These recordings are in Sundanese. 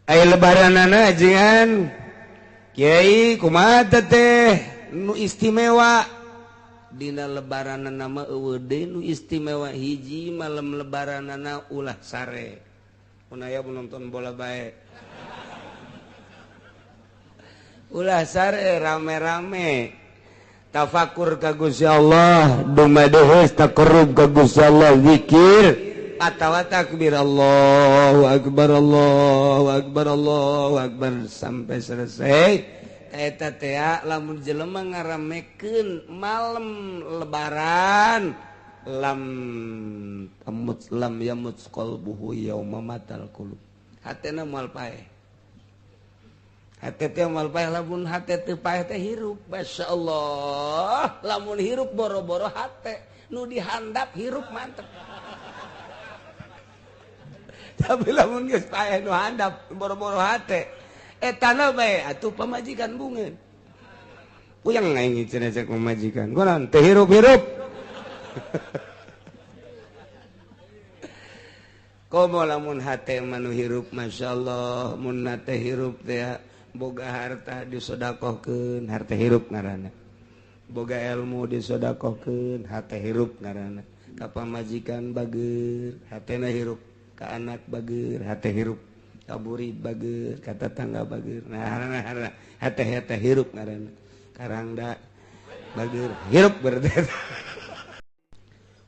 Aya lebaranana ajengan Kiai kumaha teh nu istimewa dina lebaranana mah eueuh deui nu istimewa hiji malam lebaranana ulah sare. Mun aya nonton bola bae. Ulah sare rame-rame tafakur ka Gusti Allah, dumadeheus taqarrub ka Gusti Allah, zikir atawa takbir Allahu akbar Allahu akbar Allahu akbar sampai selesai. Eta teh lamun jelema ngaramekeun malam lebaran lam tamut lam yamut qalbuhu yauma matal qulub, hatena moal paeh. Hate teh moal paeh, lamun hate teu paeh teh hirup. Masyaallah, lamun hirup boro-boro hate nu dihandap hirup mantep. Tapi lamun geus paeh nu handap boro-boro hate etana bae atuh pamajikan bungeun. Puyeng aing cenah cek pamajikan. Kunaon teu hirup-hirup. Komo lamun hate mah nu hirup masyaallah, mun hate hirup teh boga harta disodakohkeun, harta hirup ngaranna. Boga ilmu disodakohkeun, hate hirup ngaranna. Ka pamajikan bager, hatena hirup. Ka anak bager, hate hirup. Ka murid bager, ka tetangga bager. Nah, hate hate hirup ngaranna. Karangda bager, hirup berarti.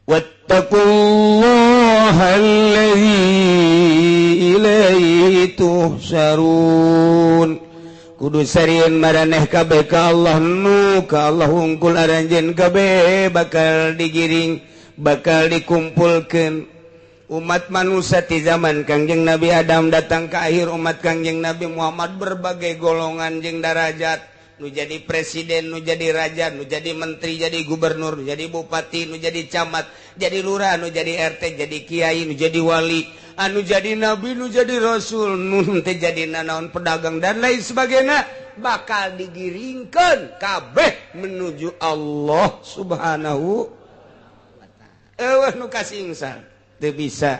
Wattaqullaha allazi ilaihi tuhsyarun. Kudu sarieun maraneh kabeh ka Allah nu ka Allah hungkul aranjeun kabeh bakal digiring, bakal dikumpulkeun. Umat manusia di zaman Kangjeng Nabi Adam datang ke akhir umat Kangjeng Nabi Muhammad berbagai golongan jeung darajat, nu jadi presiden, nu jadi raja, nu jadi menteri, jadi gubernur, nu jadi bupati, nu jadi camat, jadi lurah, nu jadi RT, jadi kiai, nu jadi wali, anu jadi nabi, nu jadi rasul, nu teu jadi nanaon pedagang dan lain sebagainya, bakal digiringkeun kabeh menuju Allah Subhanahu wa taala. Eueuh nu kasingsan teu bisa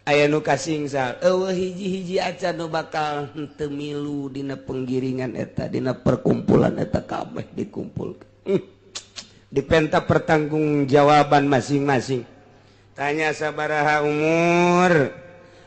aya nu kasingsal, eueuh hiji-hiji acan nu bakal henteu milu dina penggiringan eta, dina perkumpulan eta kabeh dikumpulkeun. Dipenta pertanggungjawaban masing-masing. Tanya sabaraha umur,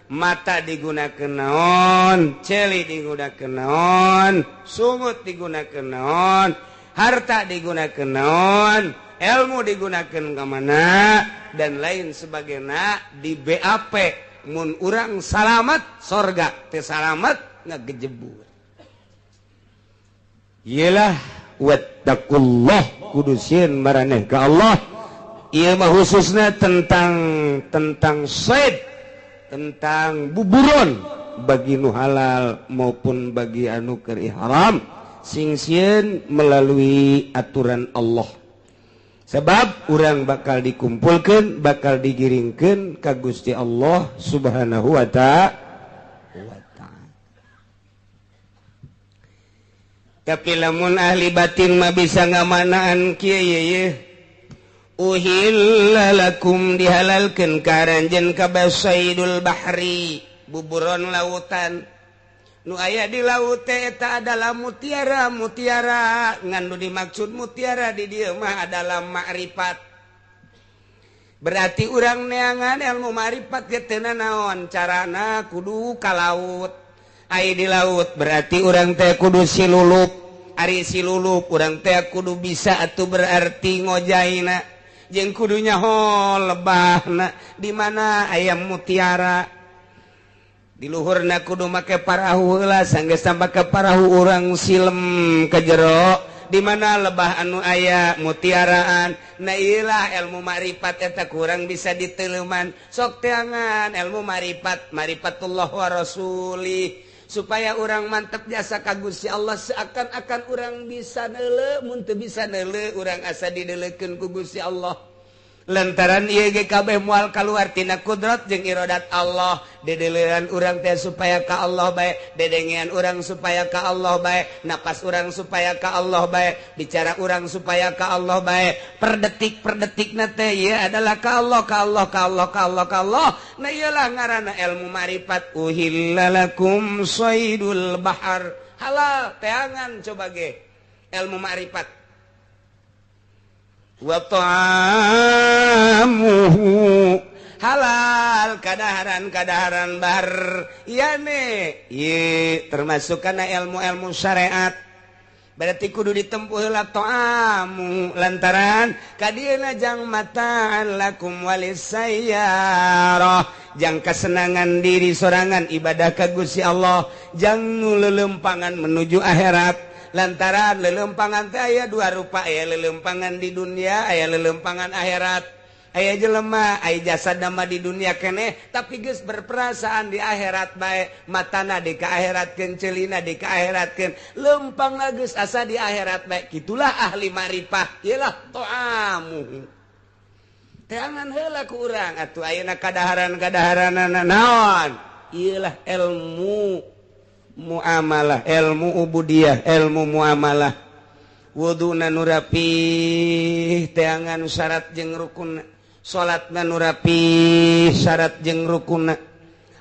mata digunakeun naon, celi digunakeun naon, sungut digunakeun naon, harta digunakeun naon, ilmu digunakeun ka mana dan lain sebagainya di BAP. Mun urang salamat sorga, teu salamat ngagejebur. Iyalah wattaqullah, kudu sieun maraneh ka Allah. Ieu mah khususna tentang said, tentang buburon bagi nu halal maupun bagi anu keur ihram, sing sieun melalui aturan Allah. Sebab urang bakal dikumpulkan, bakal digiringkan ka Gusti Allah Subhanahu wa ta'ala. Tapi lamun ahli batin mah bisa ngamanaan kieu ye. Uhilla lakum dihalalkeun ka aranjeun kabeh saidul bahri, buburon lautan. Nu aya di laut teh eta adalah mutiara, mutiara ngan nu dimaksud mutiara di dieu mah adalah makrifat. Berarti urang neangan ilmu makrifat ge teu naon carana kudu ka laut. Ai di laut berarti urang teh kudu silulup. Ari silulup urang teh kudu bisa atuh berarti ngojaina jeung kudu nyaho lebahna di mana aya mutiara. Di luhurna kudu make parahu heula, sanggeus make parahu urang silem ke jero di mana lebah anu aya mutiaraan. Nah iyalah ilmu makrifat eta kurang bisa diteleuman. Sok teangan ilmu makrifat, marifatullah wa rasuli, supaya urang mantep jasa ka Gusti Allah, seakan-akan urang bisa neuleu, mun teu bisa neuleu urang asa dideulekeun ku Gusti Allah. Lantaran ieu ge kabeh moal kaluar tina kudrat jeung iradat Allah. Dedelean urang teh supaya ka Allah bae, dedengean urang supaya ka Allah bae, napas urang supaya ka Allah bae, bicara urang supaya ka Allah bae. Per detik per detikna teh ieu adalah ka Allah, ka Allah, ka Allah, ka Allah, ka Allah. Nah ieulah ngaranna ilmu ma'rifat. Uhilla lakum saydul bahar, halal teangan coba ge ilmu ma'rifat. Wa ta'amuhu halal kadaharan-kadaharan bar yane ye termasuk kana ilmu-ilmu syariat. Berarti kudu ditempuh heula ta'amu lantaran kadieuna jang mataan lakum walisayyarah, jang kesenangan diri sorangan ibadah ka Gusti Allah, jang nu lelempangan menuju akhirat. Lantaran lelempangan teh aya dua rupa, aya lelempangan di dunia, aya lelempangan akhirat. Aya jelema aya jasad nama di dunia keneh tapi geus berperasaan di akhirat bae, matana di ka akhiratkeun, ceulina di ka akhiratkeun, lempang geus asa di akhirat bae. Kitulah ahli ma'rifah, ieulah ta'amu. Teangan heula ku urang atuh ayeuna kadaharan-kadaharanana naon? Ieulah ilmu muamalah, ilmu ubudiyah, ilmu muamalah. Wuduna nu rapih teangan syarat jeung rukun, salatna nu rapih syarat jeung rukunna,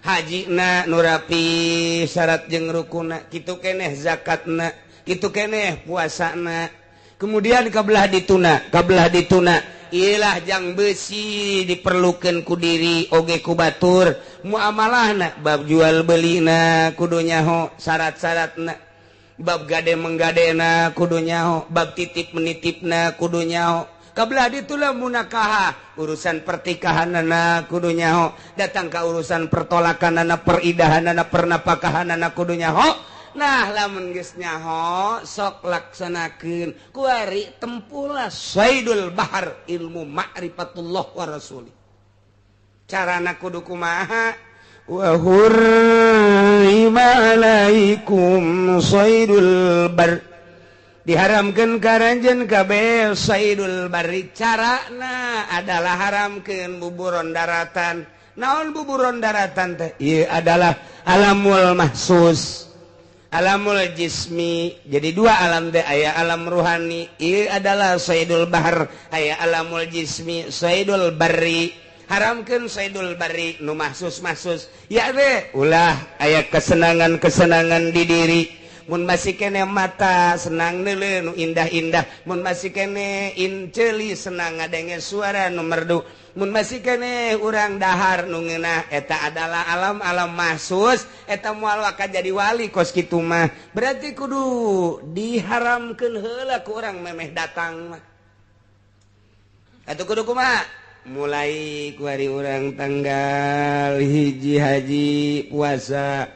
hajina nu rapih syarat jeung rukunna, kitu keneh zakatna, kitu keneh puasana. Kemudian kabelah dituna, kabelah dituna ilah jang besi diperlukan ku diri oge ku batur. Muamalahna bab jual belina kudu nyaho syarat-syaratna, bab gade menggadena kudu nyaho, bab titip menitipna kudu nyaho. Kabelah ditulah munakaha urusan pertikahanana kudu nyaho, datang ka urusan pertolakanana, peridahanana, pernapakahanana kudu nyaho. Nah lamun geus nyaho sok laksanakeun kuari tempulah saidul bahar ilmu ma'rifatullah wa rasuli. Carana kudu kumaha? Wa hurrima alaikum saidul bar, diharamkeun ka aranjeun kabeh saidul barri. Carana adalah haramkeun buburon daratan. Naon buburon daratan teh? Ieu adalah alamul mahsus, alamul jismi. Jadi dua alam teh, aya alam ruhani ieu adalah saidul bahar, aya alamul jismi saidul barri. Haramkeun saidul barri nu mahsus-mahsus ya teh ulah aya kesenangan-kesenangan di diri. Mun masih kene mata senang neuleuh nu indah-indah, mun masih kene inceuli senang ngadenge suara nu merdu, mun masih kene urang dahar nu ngeunah, eta adalah alam-alam mahsus. Eta moal waka jadi wali kos kitu mah. Berarti kudu diharamkeun heula ku urang memeh datang mah. Atuh kudu kumaha? Mulai ku hari urang tanggal 1 haji puasa,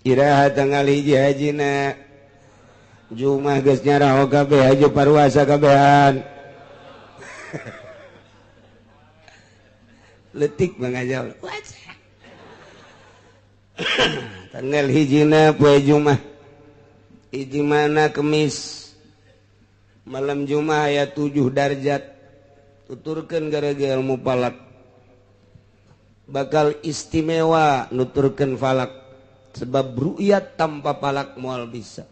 iraha tanggal 1 hajina Jumat geus nyaraho kabeh haji paruasa kabehan. Letik mangajal. Tanggal 1 poe Jumat, hiji mana Kemis, malam Jumat aya 7 darjat. Tuturkeun gara-gara ilmu falak bakal istimewa nuturkeun falak. Sebab ru'yat tanpa falak moal bisa.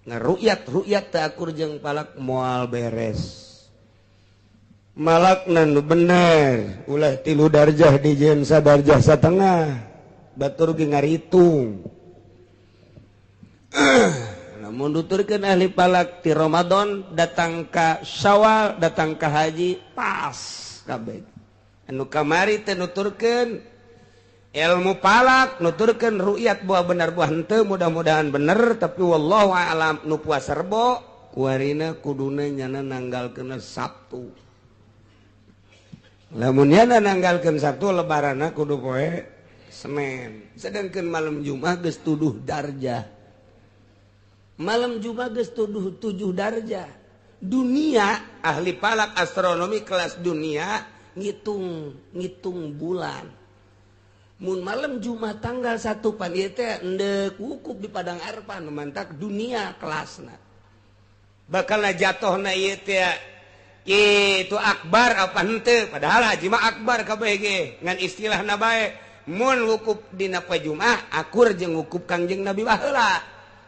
Nah ru'yat ru'yat teu akur jeung falak moal beres. Malakna nu bener ulah 3 darjah dijieun sadarjah satengah, batur ge ngaritung. Namun nuturkeun ahli falak ti Ramadan datang ka Syawal datang ka haji pas kabeh. Anu kamari teh nuturkeun ilmu falak, nuturkeun ru'yat buah bener buah henteu, mudah-mudahan bener tapi wallahu a'lam. Nu puasa Rebo kuarina kuduna nyana nanggalkeun Sabtu. Lamun nyana nanggalkeun Sabtu lebaranna kudu poe Senin. Sedangkan malam Jumat geus tuduh darjah. Malam Jumat geus tuduh 7 darjah. Dunia ahli falak astronomi kelas dunia ngitung bulan. Mun malam Jumat tanggal 1 pan ieu teh endek wukuf di Padang Arfah nu mantak dunia kelasna. Bakalna jatohna ieu teh Kitu akbar apa henteu padahal haji mah akbar kabeh ge ngan istilahna bae mun wukuf dina poe Jumat akur jeung wukuf Kangjeng Nabi baheula.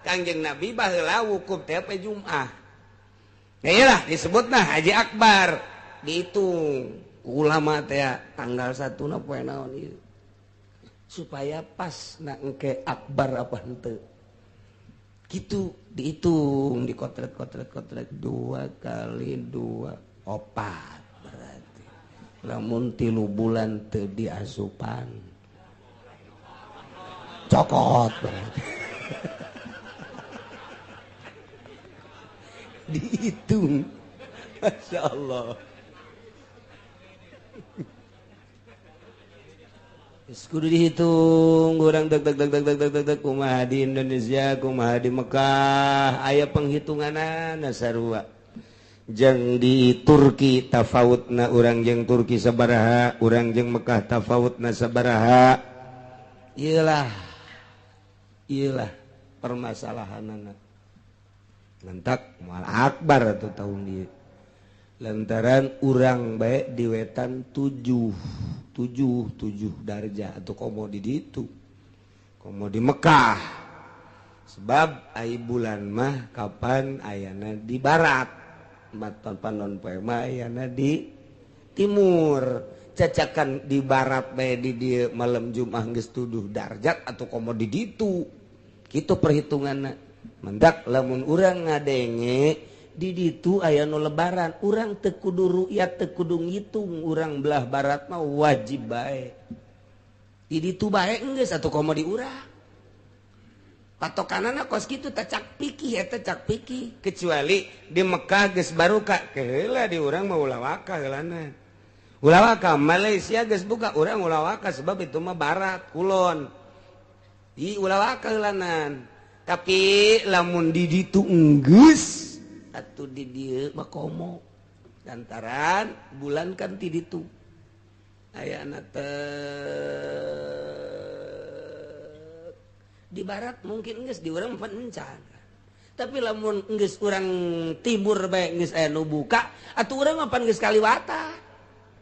Kangjeng Nabi baheula wukuf teh poe Jumat. Iyalah disebutna haji akbar dihitung ulama teh tanggal 1 na poe naon ieu supaya pas na engke akbar apa henteu. Gitu dihitung dikotret-kotret-kotret 2 kali 2 4 berarti lamun 3 bulan teu diasupan cokot berarti. Dihitung Masya Allah. Kudu dihitung urang deg deg deg deg deg deg deg kumaha di Indonesia kumaha di Mekah aya penghitunganana sarua jeung di Turki tafawutna urang jeung Turki sabaraha urang jeung Mekah tafawutna sabaraha ieulah ieulah permasalahanana lantak moal akbar atuh tahun ieu lantaran urang bae di wetan 7 darjah atau komo di ditu komo di Mekah sebab ai bulan mah kapan ayana di barat maton panon poe mah ayana di timur cacakan di barat bae di dieu malam Jumat geus 7 darjat atau komo di ditu kitu perhitunganna mendak lamun urang ngadenge di ditu aya nu lebaran urang teu kudu ru'yat teu kudu ngitung urang belah barat mah wajib bae di ditu bae geus atuh komo di urang patokanana kos kitu teh cak pikih eta cak pikih kecuali di Mekah geus baruka keheula di urang mah ulah waka heulana ulah waka Malaysia geus buka urang ulah waka sebab itu mah barat kulon di ulah waka heulanan tapi lamun di ditu geus atau di dieu mah komo lantaran bulan kan ti ditu ayana teh di barat mungkin geus di urang encan tapi lamun geus urang timur bae geus aya nu buka atuh urang mah pan geus kaliwatan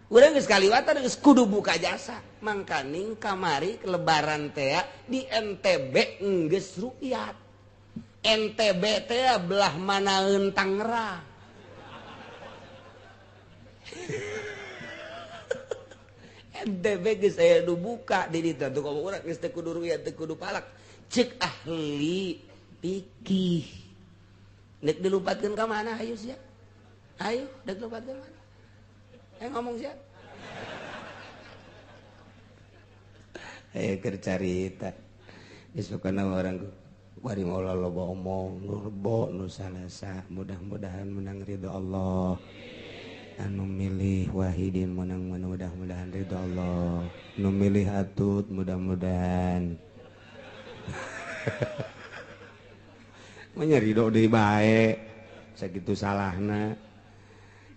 urang geus kaliwatan geus kudu buka jasa mangkaning kamari lebaran teh di NTB geus rukyat NTB teh belah manaeun Tangerang. NTB geus aya nu buka di ditu atuh komo urang geus teu kudu ruya teu kudu palak ceuk ahli fikih nek dilupatkeun ka mana hayu sia hayu dek lupatkeun mana ngomong sia ayo keur carita geus pokona urang bari moal loba omong nu rebo nu salasa mudah-mudahan menang ridho Allah anu milih Wahidin menang mudah-mudahan ridho Allah nu milih Atut mudah-mudahan menya ridho deui bae sakitu salahna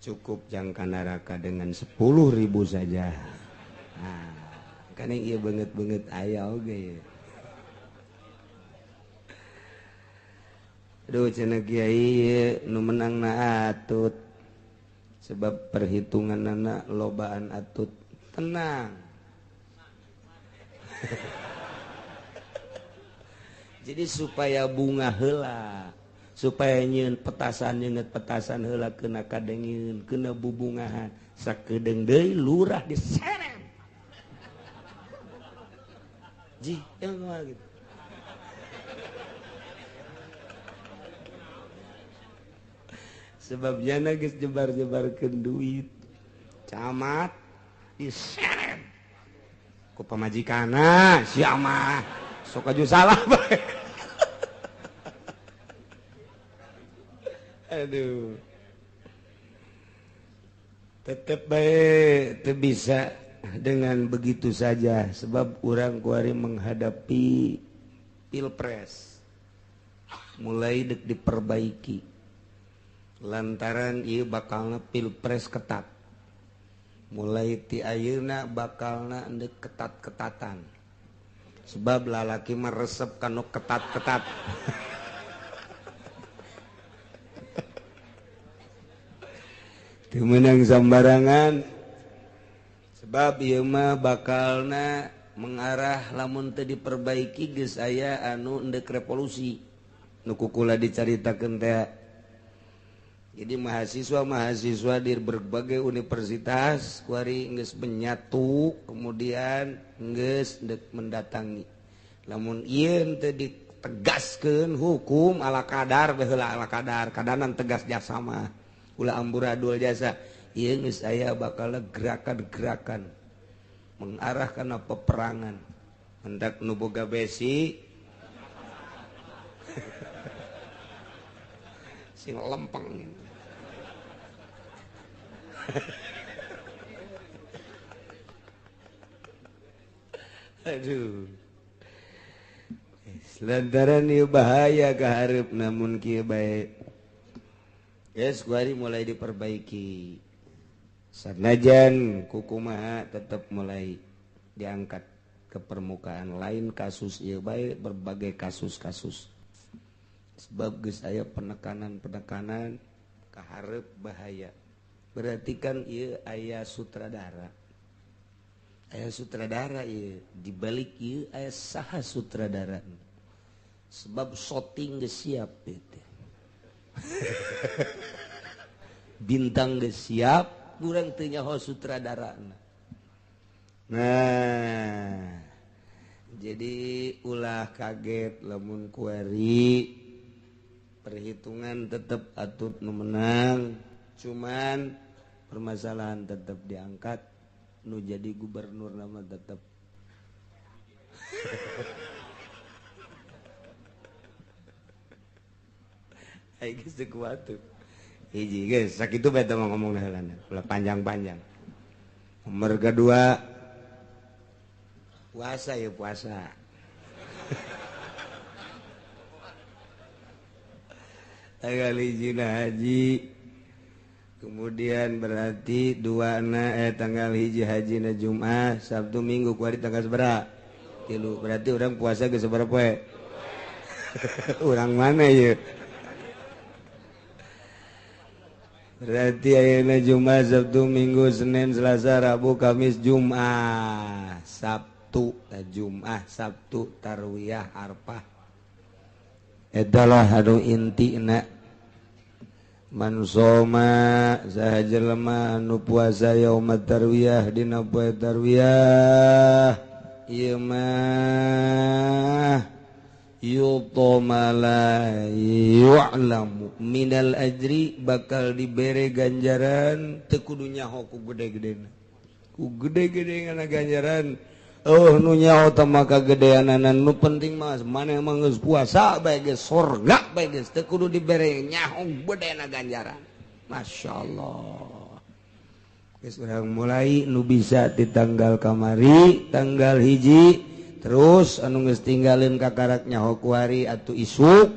cukup jangka neraka dengan 10.000 saja. Nah, kan ieu beungeut-beungeut aya oge. Aduh cenah kiai nu menangna Atut sebab perhitunganana lobaan Atut tenang. Jadi supaya bunga heula, supaya nyieun petasan nyeungeut petasan heula kena kadengieun, kena bubungahan, sakedeung deui lurah diseret. Ji, yang kumaha gitu. Sebab jana geus jebar-jebarkeun duit. Camat diseret ku pamajikanna, sia mah sok aju salah bae. Aduh. Tetep bae teu bisa dengan begitu saja sebab urang kuari menghadapi pilpres. Mulai dek diperbaiki. Lantaran ieu bakalna pilpres ketat. Mulai ti ayeuna bakalna endek ketat-ketatan. Sebab lalaki mah resep kanu ketat-ketat. Teu meunang sambarangan. Sebab ieu mah bakalna mengarah lamun teu diperbaiki geus aya anu endek revolusi. Nu kukula dicaritakeun teh. Jadi mahasiswa-mahasiswa di berbagai universitas kuari geus menyatu kemudian geus endek mendatangi. Lamun ieu teu ditegaskeun hukum ala kadar baheula ala kadar, kadanan tegas jasa mah. Ulah amburadul jasa. Ieu geus aya bakal gerakan-gerakan mengarah kana peperangan. Hendak nu boga besi sing lempeng. Aduh. Lantaran ieu bahaya kaharep namun kieu bae. Geus kuari mulai diperbaiki. Sanajan kukumaha tetap mulai diangkat ke permukaan, lain kasus ieu bae berbagai kasus-kasus. Sebab geus aya penekanan-penekanan kaharep bahaya. Berarti kan ieu aya sutradara. Aya sutradara ieu, di balik ieu aya saha sutradara. Sebab shooting geus siap ieu teh. Bintang geus siap, urang teu nyaho sutradarana. Nah, jadi ulah kaget lamun kuari perhitungan tetap atut nu menang, cuman permasalahan tetap diangkat, nu jadi gubernur nama tetap. Ai geus teu kuat tuh. Hiji geus sakitu bae teh ngomong heulana, ulah panjang-panjang. Nomor kedua puasa ya puasa. Tanggal hiji haji, kemudian berarti dua na tanggal hiji haji na Jumat, Sabtu Minggu kuari tanggal sabaraha? 3. Berarti orang puasa geus sabaraha poe? Urang mana ieu? Berarti ayeuna Jumat, Sabtu, Minggu, Senin, Selasa, Rabu, Kamis, Jumat, Sabtu, Jumat, Sabtu, Tarwiyah, Arfah. Adalah anu intina. Man soma saha jelema anu puasa yauma tarwiyah dina poe tarwiyah ieu mah yutoma la yu'lamu minal ajri bakal dibere ganjaran teu kudu nyaho ku gede-gedena. Ku gede-gede ngana ganjaran. Oh nu nyaho teh maka gedeanana nu penting mah maneh mah geus puasa bae geus sorga bae geus teu kudu dibere nyaho gedena ganjaran. Masyaallah. Geus urang mulai nu bisa di tanggal kamari tanggal hiji terus anu geus tinggalin kakarak nyaho kuari atuh isuk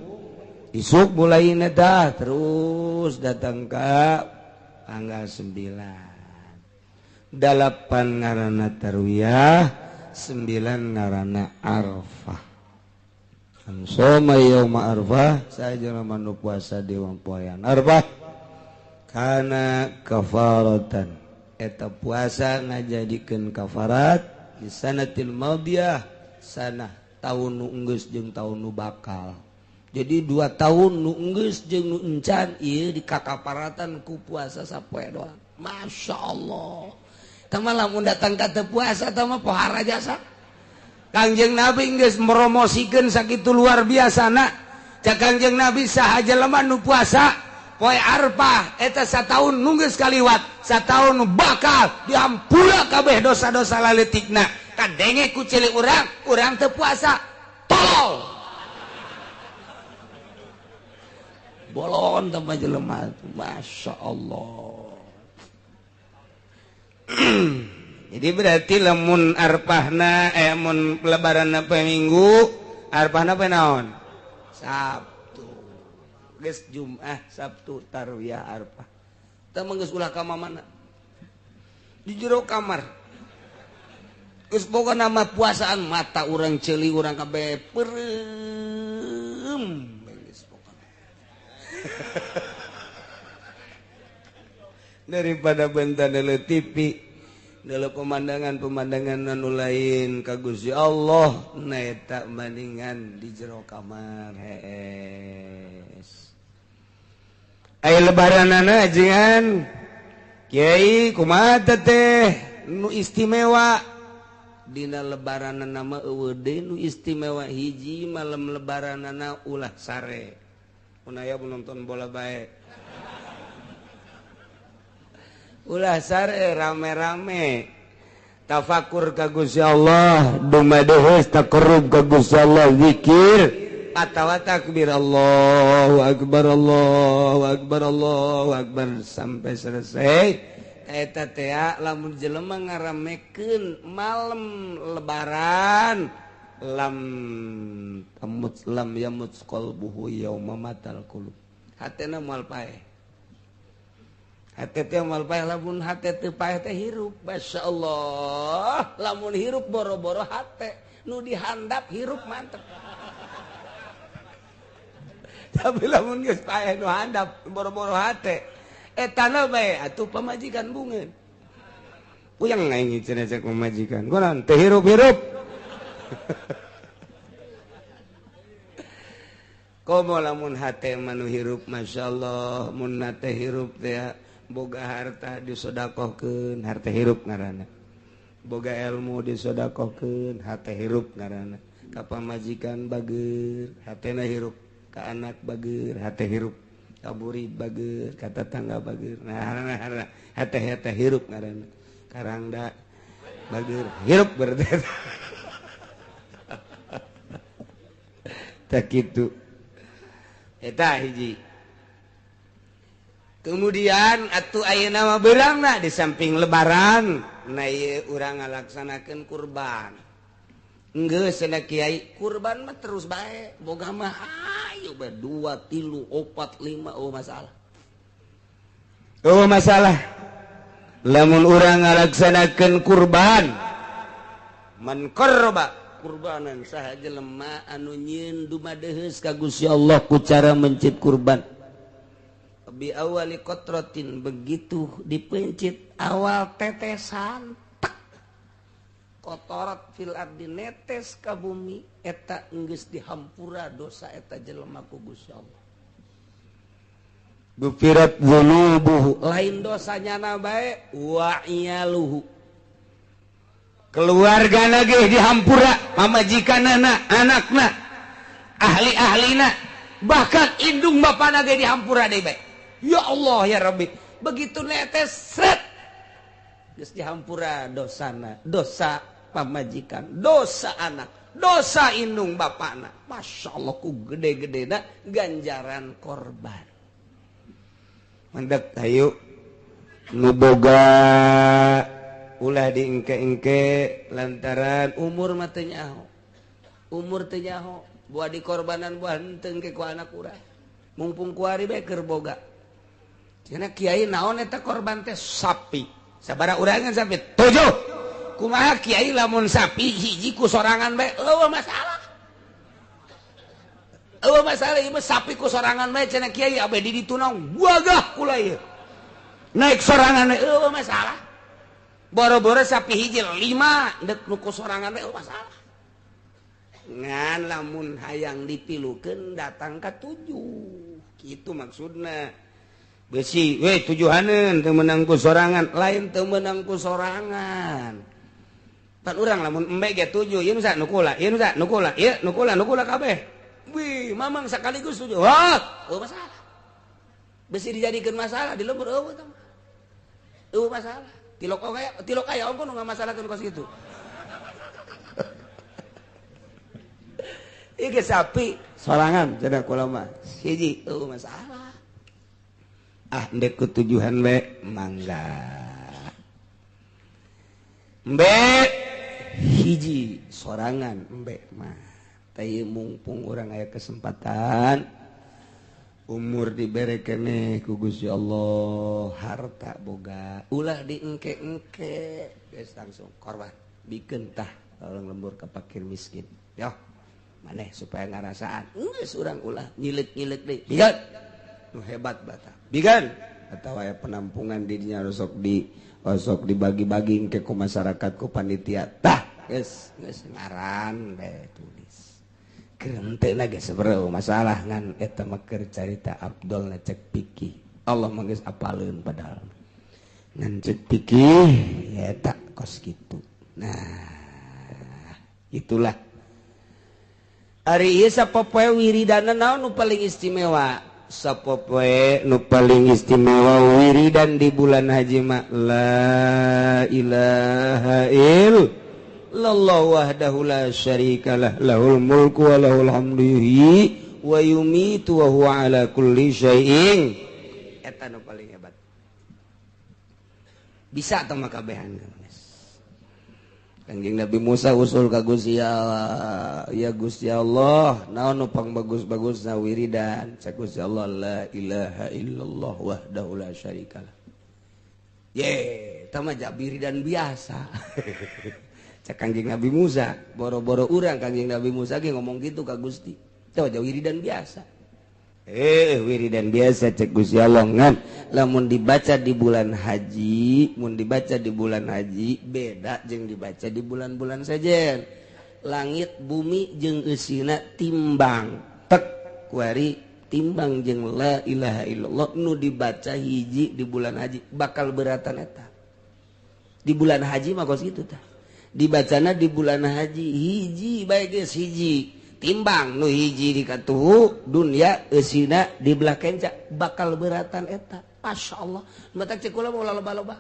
isuk mulai dah terus datang ka tanggal 9 8 ngaranna tarwiyah, 9 ngaranna Arfah. Soma yauma Arfah saja manu puasa di poean Arfah kana kafaratan eta puasa ngajadikeun kafarat di sanatil madiyah sanah tahun nu enggeus jeung tahun nu bakal. Jadi 2 tahun nu enggeus jeung nu encan ieu dikakaparatan ku puasa sapoe doang. Masya Allah. Tama lamun datang ka teu puasa tama pohara jasa. Kangjeng Nabi geus promosikeun sakitu luar biasana. Cak Kangjeng Nabi saha jelema nu puasa poe Arfah eta sataun nu geus kaliwat, sataun nu bakal dihampura kabeh dosa-dosa laletikna. Kadenge ku cilik urang, urang teu puasa. Tolol. Bolon tambah jelema. Masya Allah. Jadi berarti lamun arpahna mun lebaranna poe Minggu, arpahna poe naon? Sabtu. Geus Jumat, Sabtu, Tarwiyah, Arfah. Teu mah geus ulah ka mana? Di jero kamar. Geus boga nama puasaan mata urang ceuli urang kabeh peureum geus pokona. Daripada bentar deuleu TV, deuleu pemandangan-pemandangan anu lain ka Gusti Allah, na eta bandingan di jero kamar hees. Aya lebaranana ajengan Kiai kumaha teh nu istimewa dina lebaranana mah eueuh deui nu istimewa hiji malam lebaranana ulah sare. Mun aya nonton bola bae. Ulah sare rame-rame tafakur ka Gusti Allah, dumadeheus taqarrub ka Gusti Allah, zikir atawa takbir Allahu akbar Allahu akbar Allahu akbar sampai selesai. Eta teh lamun jelema ngaramekeun malam lebaran lam tamut lam yamut qalbuhu yauma matal qulub, hatena moal paeh. Hate teh moal paeh, lamun hate teu paeh teh hirup. Masyaallah, lamun hirup boro-boro hate nu dihandap hirup mantep. Tapi lamun geus paeh nu handap boro-boro hate etana bae atuh pamajikan bungeun. Puyeng aing cenah cek pamajikan. Kunaon teh hirup-hirup. Komo lamun hate mah nu hirup masyaallah, mun hate hirup teh boga harta disodakohkeun, harta hirup ngaranna. Boga ilmu disodakohkeun, hate hirup ngaranna. Ka pamajikan bager, hatena hirup. Ka anak bager, hate hirup. Ka burid bager, ka tetangga bager. Nah, hate-hate hirup ngaranna. Karangda bager, hirup berarti. Tak kitu. Eta hiji. Kemudian atuh ayeuna mah beurangna di samping lebaran, na ieu urang ngalaksanakeun kurban. Geus cenah kiai, kurban mah terus bae, boga mah ayo bae 2 3 4 5 oh masalah. Oh masalah. Lamun urang ngalaksanakeun kurban, man qarraba kurbanan saha jelema anu nyieun dumadeheus ka Gusti Allah ku cara mencit kurban. Bi awali kotrotin, begitu dipencit awal tetesan tek kotorat fil ardi netes ka bumi eta enggeus dihampura dosa eta jelema ku Gusti Allah. Gufirat dzunubuhu, lain dosanya na bae wa iyaluhu, keluarga ge dihampura, pamajikanana, anakna, ahli-ahlina, bahkan indung bapana ge dihampura deui bae. Ya Allah ya Rabbi, begitu netes sret geus dihampura dosana, dosa pamajikan, dosa anak, dosa indung bapana. Masya Allah ku gede-gedena ganjaran korban. Mandek hayu nu boga ulah diengke-engke lantaran umur mah teu nyaho. Umur teu nyaho, buah dikorbanan buah henteu engke ku anak urang. Mumpung kuari bae keur boga. Cenah kiai naon eta korban teh sapi. Sabaraha urangan sapi? 7. Kumaha kiai lamun sapi hiji ku sorangan bae eueuh masalah. Eueuh masalah ieu mah sapi ku sorangan bae cenah kiai abe di ditu naon wagah kula ieu. Naik sorangan bae eueuh masalah. Boro-boro sapi hiji 5 deuk nu ku sorangan bae eueuh masalah. Ngan lamun hayang dipilukeun datang ka 7. Kitu maksudna. Besi, weh tujuhaneun teu meunang ku sorangan, lain teu meunang ku sorangan. Pan urang lamun embe ge 7, ieu nu sa nu kula, ieu nu sa nu kula, ieu nu kula, nu kula kabeh. Wih, mamang sekaligus 7. Wah, eueuh masalah. Besi dijadikeun masalah di lembur eueuh tah. Eueuh masalah. Tilok aya ongko nu ngamasalahkeun kos kitu. Ieu ge sapi sorangan cenah kula mah. Hiji eueuh masalah. Ah ndek ketujuhan be mangga embe hiji sorangan embe mah teh mumpung urang aya kesempatan umur dibere keneh ku Gusti Allah harta boga ulah diengke-engke geus langsung korban bikeun tah tolong lembur ka fakir miskin yo maneh supaya ngarasaan geus urang ulah nyilet-nyilet deui bigan nu hebat bata bigan atau aya penampungan di dinya sok di osok dibagi-bagi ke ku masyarakat ku panitia. Tah geus geus ngaran bae tulis. Keur henteu geus bro masalah ngan eta mah keur carita Abdul cek pikih. Allah mah geus apaleun padahal. Ngan cek pikih ya eta kos kitu. Nah, itulah. Ari ieu sapopoe wiridana naon nu paling istimewa? Sapopoe nu paling istimewa wiridan di bulan haji mah la ilaha illallah wahdahu la syarikalah lahul mulku wa lahul hamdu yuhyi wa yumitu wa huwa ala kulli syai'in. Eta nu paling hebat. Bisa teh mah kabehan. Kanjeng Nabi Musa usul ka Gusti Allah, ya Gusti Allah, naon nu pang bagus-bagusna wiridan? Cek Gusti Allah, la ilaha illallah wahdahu la syarikalah. Ye, eta mah wiridan biasa. Cek Kanjeng Nabi Musa, boro-boro urang Kanjeng Nabi Musa ge ngomong gitu ka Gusti. Eta mah wiridan biasa. Wiridan biasa cek Gusti Allah ngan lamun dibaca di bulan haji, mun dibaca di bulan haji beda jeung dibaca di bulan-bulan sejen. Langit bumi jeung eusina timbang tek kuari timbang jeung la ilaha illallah nu dibaca hiji di bulan haji bakal beratan eta. Di bulan haji mah kos kitu tah. Dibacana di bulan haji hiji bae geus hiji. Timbang nu hiji di katuhu dunia eusina di belah kenca bakal beratan eta. Masya Allah. Mata cek kula mau loba-loba.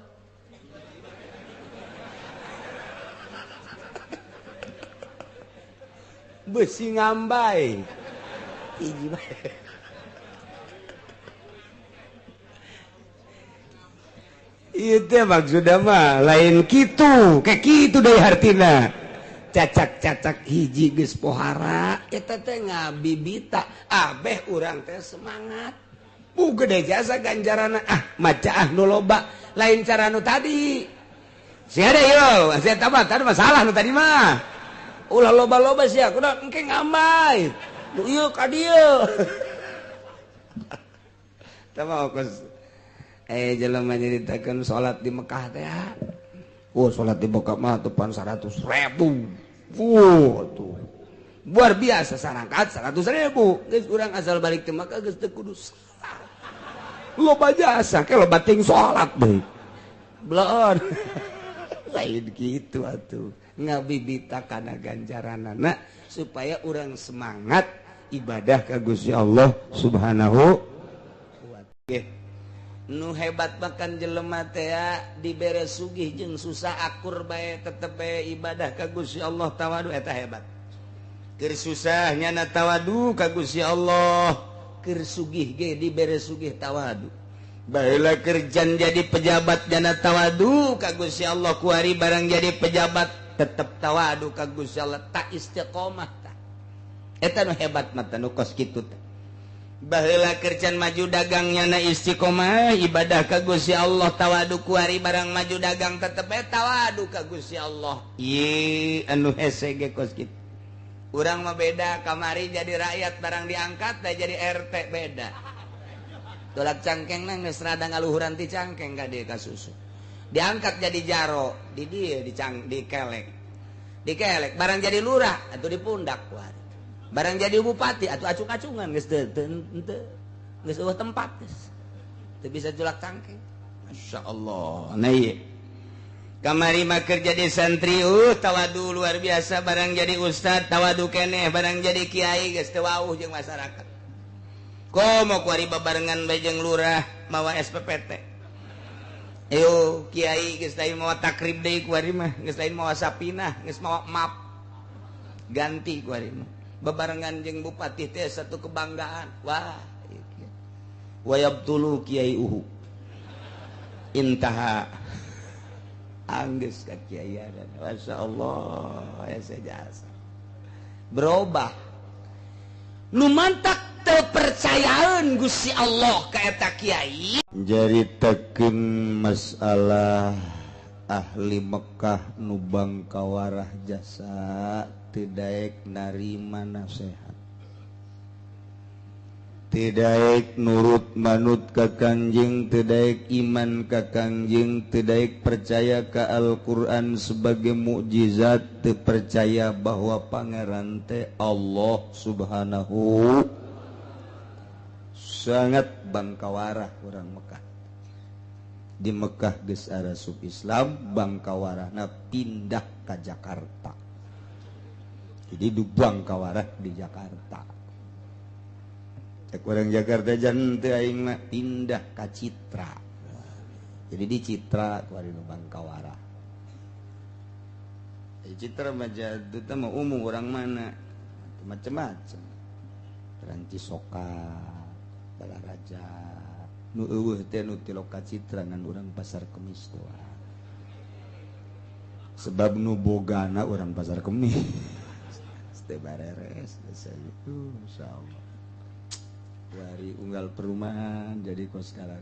Besi ngambai. Hiji bae. Ieu teh maksudna mah lain kitu, kayak kitu deui hartina. Cacak-cacak hiji geus pohara eta teh ngabibita abeh urang teh semangat. Bu gede jasa ganjarana ah maca ah nu loba lain cara nu tadi. Sia deui yo, sia tah tadi masalah nu tadi mah. Ulah loba-loba sia kudu engke ngambai. Nu ieu ka dieu. Tah mah kos jelema nyaritakeun salat di Mekah teh. Oh, salat di Mekah mah tepan 100.000. Tuh. Luar biasa sarangkat 100.000. Geus urang asal balik ke Mekah geus teu kudu salat. Loba jasa ke loba ting salat deui. Bloon. Lain kitu atuh. Ngabibita kana ganjaranana supaya urang semangat ibadah ka Gusti Allah Subhanahu wa ta'ala. Nu hebat bahkan jelema teh dibere sugih jeung susah akur bae tetep bae ibadah ka Gusti Allah tawadu eta hebat. Keur susah nyana tawadu ka Gusti Allah, keur sugih ge dibere sugih tawadu. Baheula kerjan jadi pejabat nyana tawadu ka Gusti Allah kuari barang jadi pejabat tetep tawadu ka Gusti Allah tak istiqomah tah. Eta nu hebat mah nu kos kitu teh. Baheula kerjaan maju dagangnya na istiqomah ibadah ka Gusti Allah tawadu kuari barang maju dagang tetep bae tawadu ka Gusti Allah. Ieu anu hese ge kos kitu. Urang mah beda kamari jadi rakyat barang diangkat teh jadi RT beda. Tolak cangkeng geus rada ngaluhuran ti cangkeng ka dieu ka susu. Diangkat jadi jaro di dieu dikelek. Dikelek barang jadi lurah atuh di pundak kuari. Barang jadi bupati atau acung-acungan geus teu geus eueuh tempat geus teu bisa julak cangkeng. Masya Allah. Nah ieu kamari mah keur jadi santri tawadu luar biasa, barang jadi ustad tawadu keneh, barang jadi kiai geus teu wauh jeung masyarakat. Komo kuari babarengan bae jeung lurah mawa SPPT. Ayo kiai geus lain mawa takrib deui kuari mah, geus lain mawa sapinah, geus mawa map. Ganti kuari mah. Bebarengan jeung bupati teh satu kebanggaan. Wah, wayabtulu kiai uhu. Intaha anggeus ka kiaian. Masya Allah, ya jasa. Berubah. Nu mantak teu percayaan Gusti Allah ka eta kiai. Jaritakeun masalah ahli Mekah nu bangkawarah jasa teu daek narima nasehat. Teu daek nurut manut ka Kangjeng, teu daek iman ka Kangjeng, teu daek percaya ka Al-Qur'an sebagai mukjizat, teu percaya bahwa pangeran teh Allah Subhanahu. Sangat bangkawarah orang Mekah. Di Mekah geus arasup Islam, bangkawarahna pindah ka Jakarta. Jadi du bangkawarah di Jakarta. Cek orang Jakarta jan teu aing mah pindah ka Citra. Jadi di Citra kuari nu bangkawarah. Di Citra mah jatuh teh mah umum orang mana? Macam-macam. Orang Cisoka, Balaraja, nu eueuh teh nu ti Loka Citra ngan urang Pasar Kemis doang. Sebab nu bogana urang Pasar Kemis. Teh bareres geus itu insyaallah. Dari unggal perumahan jadi kos sekarang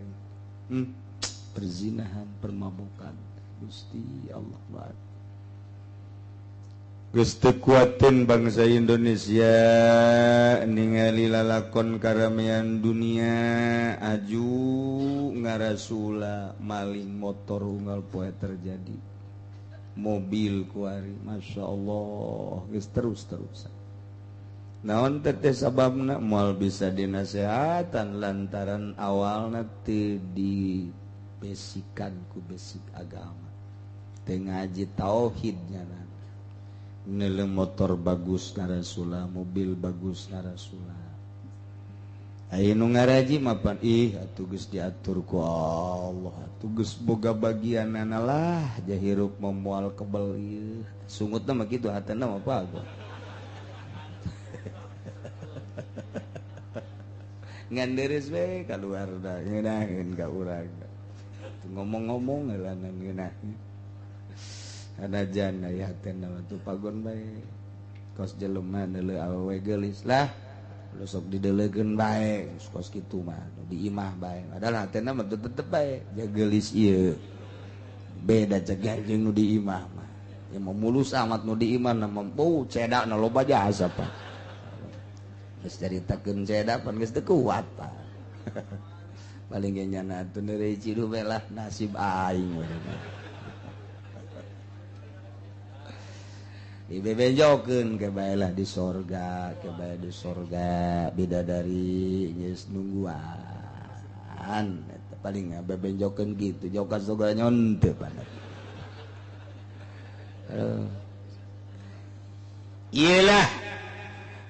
perzinahan, permabukan. Gusti Allah banget. Gusti kuatin bangsa Indonesia ningali lalakon karamean dunia aju ngarasula maling motor unggal poe terjadi, mobil kuari, masya Allah geus terus-terusan. Naon teteh sababna moal bisa dinasehatan lantaran awalna teu dibesikan ku basic agama, teu ngaji tauhidnya. Nele motor bagus ngarasula, mobil bagus ngarasula. Aya nu ngaraji mapan ih atuh geus diatur ku Allah, atuh geus boga bagianana lah, jahirup moal kebel ieu. Sungutna mah kitu hatena mah apa. Ngan deres we kaluar da ngeunaheun ka urang. Ngomong-ngomong heula ngeunaheun. Anajan aya hatena mah tuh pagon bae. Kos jelema neuleuh awewe geulis lah. Lu sok dideulekeun bae, kos kitu mah di imah bae. Padahal hatena mah tetep bae ja geulis ieu. Beda cegah jeung nu di imah mah. Ya mah mulus amat nu di imah na mampu cedakna loba jasa pak. Geus caritakeun ceda pan geus teu kuat pak. Paling ge nyana atuh neureuy ciduh bae lah nasib aing. Dibebejokeun ke bae lah di sorga, ke bae di sorga bidadari geus nungguan. Eta paling bebenjokeun kitu jauh ka surga nyonte padat. Iyalah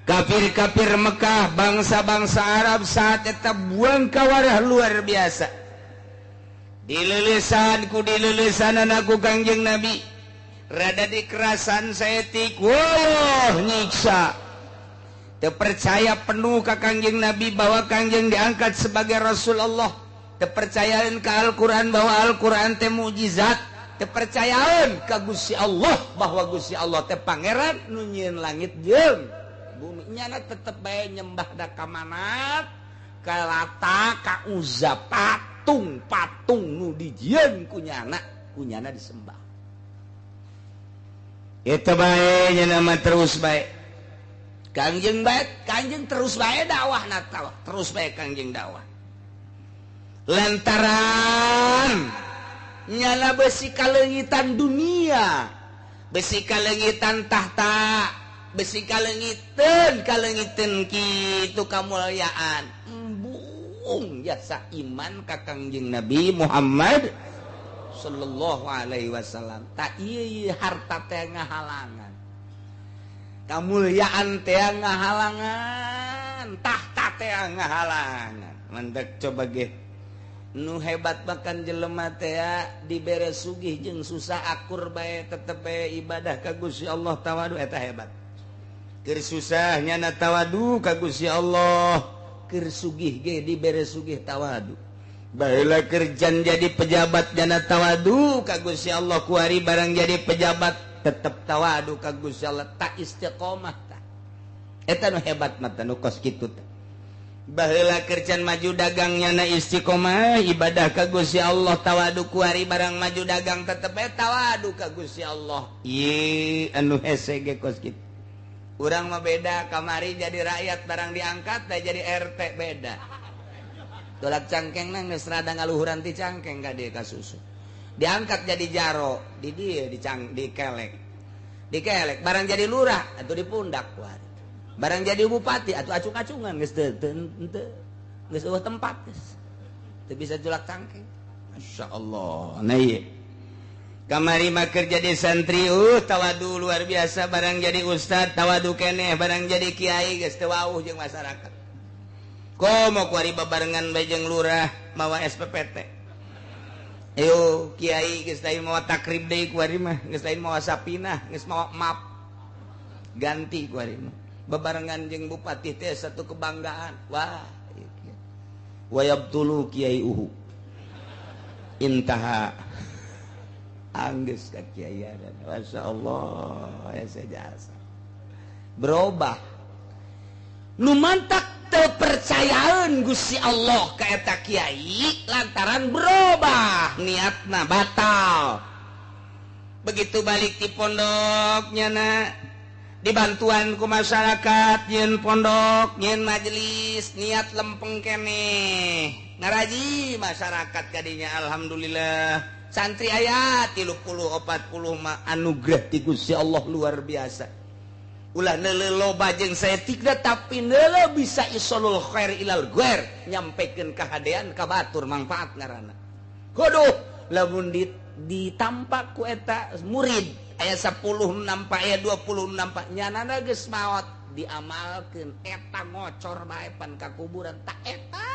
kafir-kafir Mekah, bangsa-bangsa Arab saat eta buang kawarah luar biasa. Dileulesan ku dileulesanan aku Kangjeng Nabi. Rada dikerasan saeutik, wah nyiksa. Teu percaya penuh ka Kangjeng Nabi bahwa Kangjeng diangkat sebagai Rasulullah. Teu percayaan ka Al-Qur'an bahwa Al-Qur'an teh mukjizat. Teu percayaan ka Gusti Allah bahwa Gusti Allah teh pangeran nu nyieun langit jeung bumi. Nyana tetep bae nyembah da ka Manat, ka Lata, ka Uzza, patung-patung nu dijieun ku nyana, ku nyana disembah. Eta bae nyana mah terus bae. Kangjeng bae, Kangjeng terus bae dakwahna terus bae Kangjeng dakwah. Lantaran nyana besi kaleungitan dunia, besi kaleungitan tahta, besi kalengiten kalengiten kitu kamulyaan embung jasa iman ka Kangjeng Nabi Muhammad sallallahu alaihi wasallam. Tak ieu harta teh ngahalangan, kamulyaan teh ngahalangan, tahta teh ngahalangan. Mandek coba ge nu hebat bahkan jelema teh dibere sugih jeung susah akur bae tetep bae ibadah ka Gusti Allah tawadu eta hebat. Keur susah nyana tawadu ka Gusti Allah, keur sugih ge dibere sugih tawadu. Baheula kerjan jadi pejabat nyana tawadu ka Gusti Allah, kuari barang jadi pejabat tetep tawadu ka Gusti Allah, tak istiqomah tah. Eta nu hebat mah nu kos kitu teh. Baheula kerjan maju dagang nyana istiqomah ibadah ka Gusti Allah tawadu, kuari barang maju dagang tetep bae tawadu ka Gusti Allah. Ieu anu hese ge kos kitu. Urang mah beda, kamari jadi rakyat barang diangkat dah jadi RT beda. Tolak cangkeng nang geus rada ngaluhuran ti cangkeng ka dieu ka susu. Diangkat jadi jaro, di dieu dicang dikelek. Dikelek barang jadi lurah atuh dipundak kuari. Barang jadi bupati atuh acung-acungan geus teu teu geus eueuh tempat geus. Teu bisa julak cangkeng. Masyaallah. Nah ieu. Kamari mah keur jadi santri tawadu luar biasa, barang jadi ustad tawadu keneh, barang jadi kiai geus teu wauh jeung masyarakat. Komo kuari babarengan bae jeung lurah mawa SPPT. Ayo kiai geus lain mawa takrib deui kuari mah, geus lain mawa sapinah, geus mawa map. Ganti kuari mah. Babarengan jeung bupati teh satu kebanggaan. Wah, ieu wayabtulu kiai uhu. Intaha angges ka kiai. Masya Allah, ya jasa berubah nu mantak terpercayaan Gusti Allah ka eta kiai lantaran berubah niatna batal. Begitu balik di pondoknya na dibantuan ku masyarakat nyeun pondok nyeun majelis niat lempeng keneh ngaraji masyarakat kadinya. Alhamdulillah santri aya 30 40 mah anugerah ti Gusti Allah luar biasa. Ulah neuleuh loba jeung saeutikna tapi neuleuh bisa isolul khair ilal ghair, nyampekeun kahadean ka batur mangfaat ngaranna. Kuduh lamun ditampak ku eta murid aya 10 nampak aya 20 nampak nyanana geus maot diamalkeun eta ngocor bae pan ka kuburan tak eta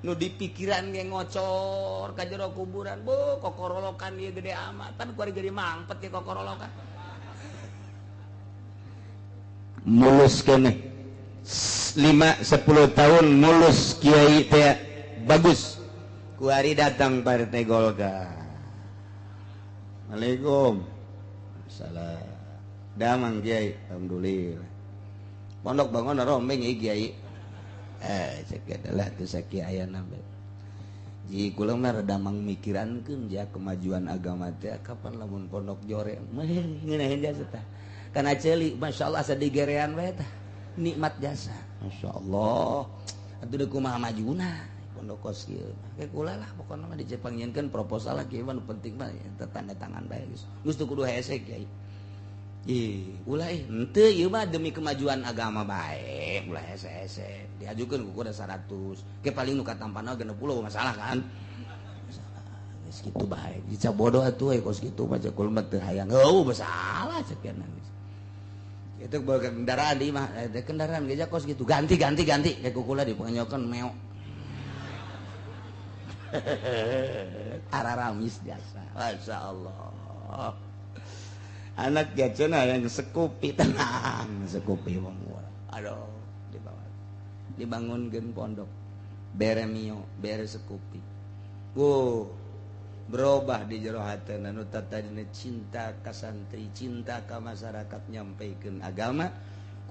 nu dipikiran ge ngocor ka jero kuburan bu kokorolokan ieu gede amat pan kuari gede mangpet ge kokorolokan mulus keneh 5 10 tahun mulus kiai teh bagus kuari datang partai Golkar. Assalamualaikum. Salam damang kiai, alhamdulillah pondok bangun rombeng ieu kiai. Cek adalah tuh sakiayana ji kula mah rada mangmikirankeun ja kemajuan agama teh kapan lamun pondok jore mah ngeunaheun jasa tah kana ceuli masyaallah asa digerean we tah nikmat jasa masyaallah atuh deuk kumaha majuna pondok kos kieu ke kula lah pokona mah dicepangieunkeun proposal lah kieu mah nu penting mah eta tanda tangan bae geus geus teu kudu hese kiai. Ih, ulah henteu ieu mah demi kemajuan agama bae, ulah hese-hese. Diajukeun ku kuda 100, ke paling nu katampana 60 masalah kan. Masalah geus kitu bae. Dica bodoh atuh we kos kitu mah cek mah teu hayang. Heuh masalah cek geus. Itu bawa kendaraan di mah, kendaraan geus kos kitu ganti ganti ganti ke kukula dipenyokeun meok. Araramis jasa. Masyaallah. Anak gacena yang sekupi tenang, sekupi wong. Aduh, dibawa. Dibangunkeun pondok. Bere mio, bere sekupi. Wuh, berubah di jero hatena nu tadina cinta ka santri, cinta ka masyarakat nyampaikan agama,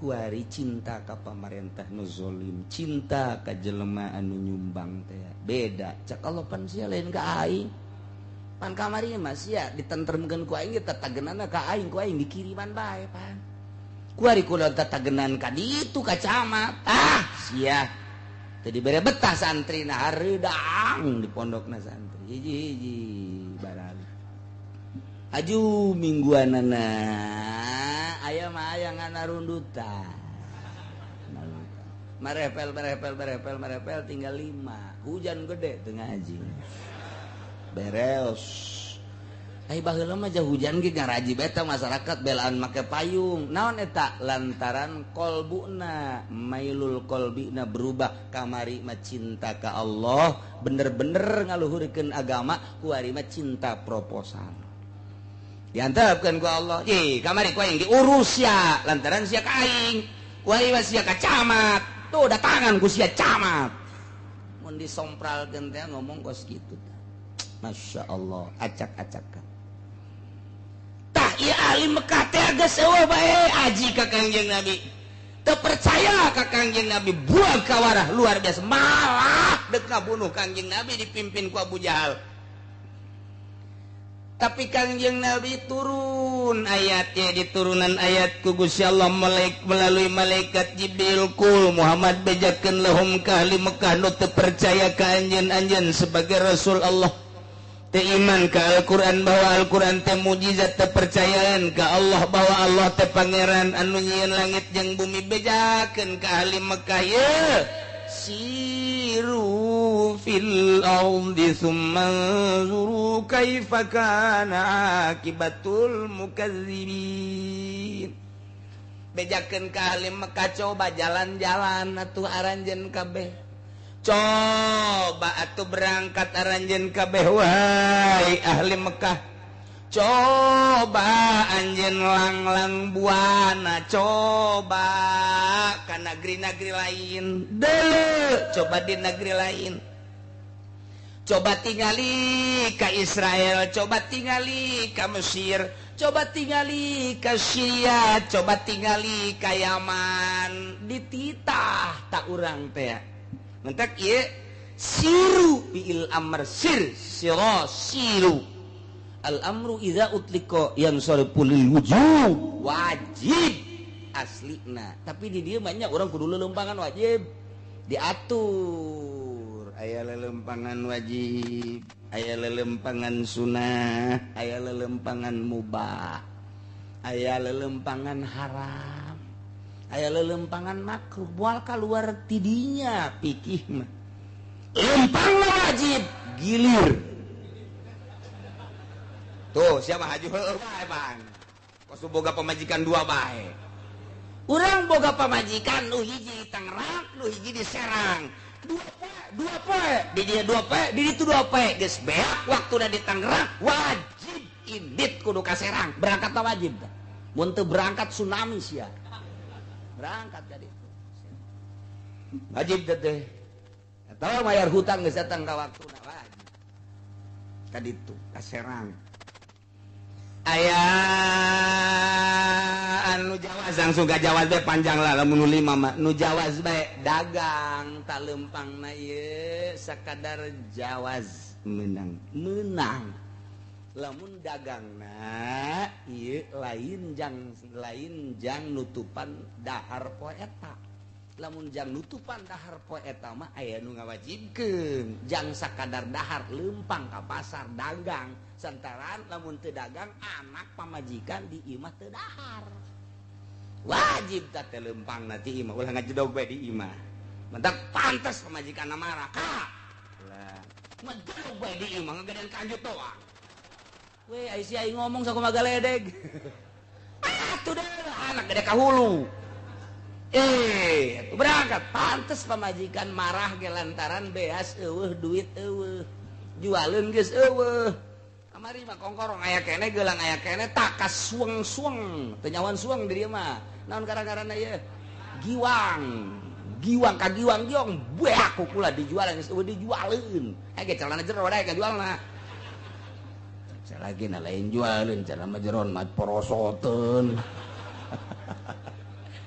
kuari cinta ka pamarentah nu zolim, cinta ka jelema anu nyumbang teh. Beda, cak Allah pan sia lain ka aing. Pan kamari mah sia ditentremkeun ku aing tatagenana ka aing ku aing dikiriman bae pan. Kuari kula tatagenan ka ditu ka camat. Ah, sia. Teu dibere betah santrina hareudang di pondokna santri. Hiji-hiji barang. Aju mingguanana aya mah aya nganarundutan. Marepel marepel marepel marepel tinggal 5. Hujan gede teu ngaji. Beres. Ai baheula mah hujan ge ngaraji beta masyarakat belaan make payung. Naon eta? Lantaran kolbuna mailul kolbina berubah kamari mah cinta ka Allah, bener-bener ngaluhurkeun agama, kuari mah cinta proposal. Diantepkeun ku Allah, "Ih, kamari ku aing diurus ya, lantaran sia ka aing. Kuari mah sia ka camat. Tuh datangan ku sia camat." Mun disompralkeun teh ngomong kos kitu tah. Masya Allah, acak-acakan. Tah ieu ahli Mekah teh geus eueuh bae aji ka Kangjeng Nabi. Teu percaya ka Kangjeng Nabi, buang kawarah luar biasa. Malah dek ngabunuh Kangjeng Nabi dipimpin ku Abu Jahal. Tapi Kangjeng Nabi turun ayatnya, diturunan ayat ku Gusti Allah melalui malaikat Jibril, kul Muhammad bejakeun lahum ka ahli Mekah nu teu percaya ka anjeun-anjeun sebagai Rasul Allah, teu iman ka Al-Qur'an bahwa Al-Qur'an teh mujizat, teu percayaan ka Allah bahwa Allah teh pangeran anu nyieun langit jeung bumi, bejakeun ka ahli Mekah ye siru fil ardi thumma anzuru kaifa kana akibatul mukadzibin. Bejakeun ka ahli Mekah, coba jalan-jalan atuh aranjeun kabeh, coba atuh berangkat aranjeun kabeh wahai ahli Mekah, coba anjeun langlang buana, coba ka negeri-negeri lain, deuleu coba di negeri lain, coba tingali ka Israel, coba tingali ka Mesir, coba tingali ka Syria, coba tingali ka Yaman, dititah tak urang teh. Mentak ieu siru fiil amr sir sira siru. Al amru idza utliqa yansarifu lil wujub, wajib aslina. Tapi di dieu mah nya urang kudu lelempangan wajib diatur. Aya lelempangan wajib, aya lelempangan sunah, aya lelempangan mubah, aya lelempangan haram, aya lelempangan makruh. Moal kaluar tidinya pikih mah. Lempang wajib gilir. Tuh siapa haji heueuh bae bang. Kos boga pamajikan dua bae. Urang boga pamajikan nu hiji di Tangerang, nu hiji di Serang. Dua poe, di dia dua poe, di ditu dua poe. Geus beak waktuna di Tangerang, wajib indit kudu ka Serang. Berangkat wajib tah. Mun teu berangkat tsunami sia. Berangkat ka ditu. Wajib teh. Atawa mayar hutang geus datang ka waktuna wajib. Ka ditu ka Serang. Aya anu jawaz langsung ka jawaz bae panjang lah lamun nu lima mah. Nu jawaz bae dagang tak lempangna ieu sakadar jawaz menang. Menang. Lamun dagangna ieu lain jang nutupan dahar poe eta. Lamun jang nutupan dahar poe eta mah aya nu ngawajibkeun jang sakadar dahar lempang ka pasar dagang. Santaran lamun teu dagang anak pamajikan di imah teu dahar. Wajib tah teh lempang na ti imah, ulah ngajedog bae di imah. Mentak pantes pamajikanna marah ka. Lah, ngajedog bae di imah ngagedean kanjut doang. Weh, ai si aing ngomong sakumaha galedeg. Atuh deh anak gede ka hulu. Berangkat pantes pamajikan marah ge lantaran beas eueuh duit eueuh. Jualeun geus eueuh. Kamari mah kongkorong aya keneh geulang aya keneh takas sueng-sueng, teu nyawan sueng di dieu mah. Naon gara-garana ieu? Giwang. Giwang ka giwang giong beak kukula dijual geus eueuh dijualeun. Ge celana jero dae ka jualna. Salagi na lain jualeun celana mah jeron mah porosoteun.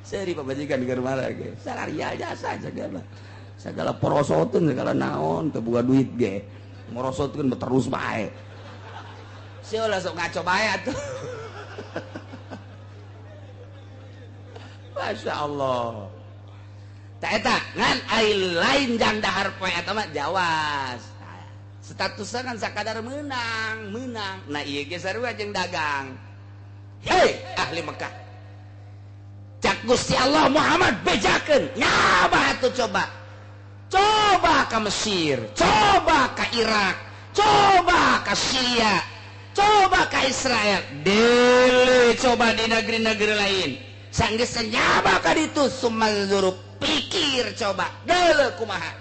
Seri pamajikan keur marah ge. Salaria jasa segala. Segala porosoteun segala naon teu boga duit ge. Morosotkeun terus bae. Sia ulah sok ngaco bae atuh. Masya Allah. Tak eta ngan ai lain jang dahar poe eta mah jawas. Statusna kan sakadar menang, menang. Nah ieu ge sarua jeung dagang. Hei ahli Mekah. Cak Gusti Allah Muhammad bejakeun. Nyaba atuh coba. Coba ka Mesir, coba ka Irak, coba ka Syria, coba ka Israel. Dele coba di negeri-negeri lain. Sanggeus nyaba ka ditu sumanzuru pikir coba. Dele kumaha.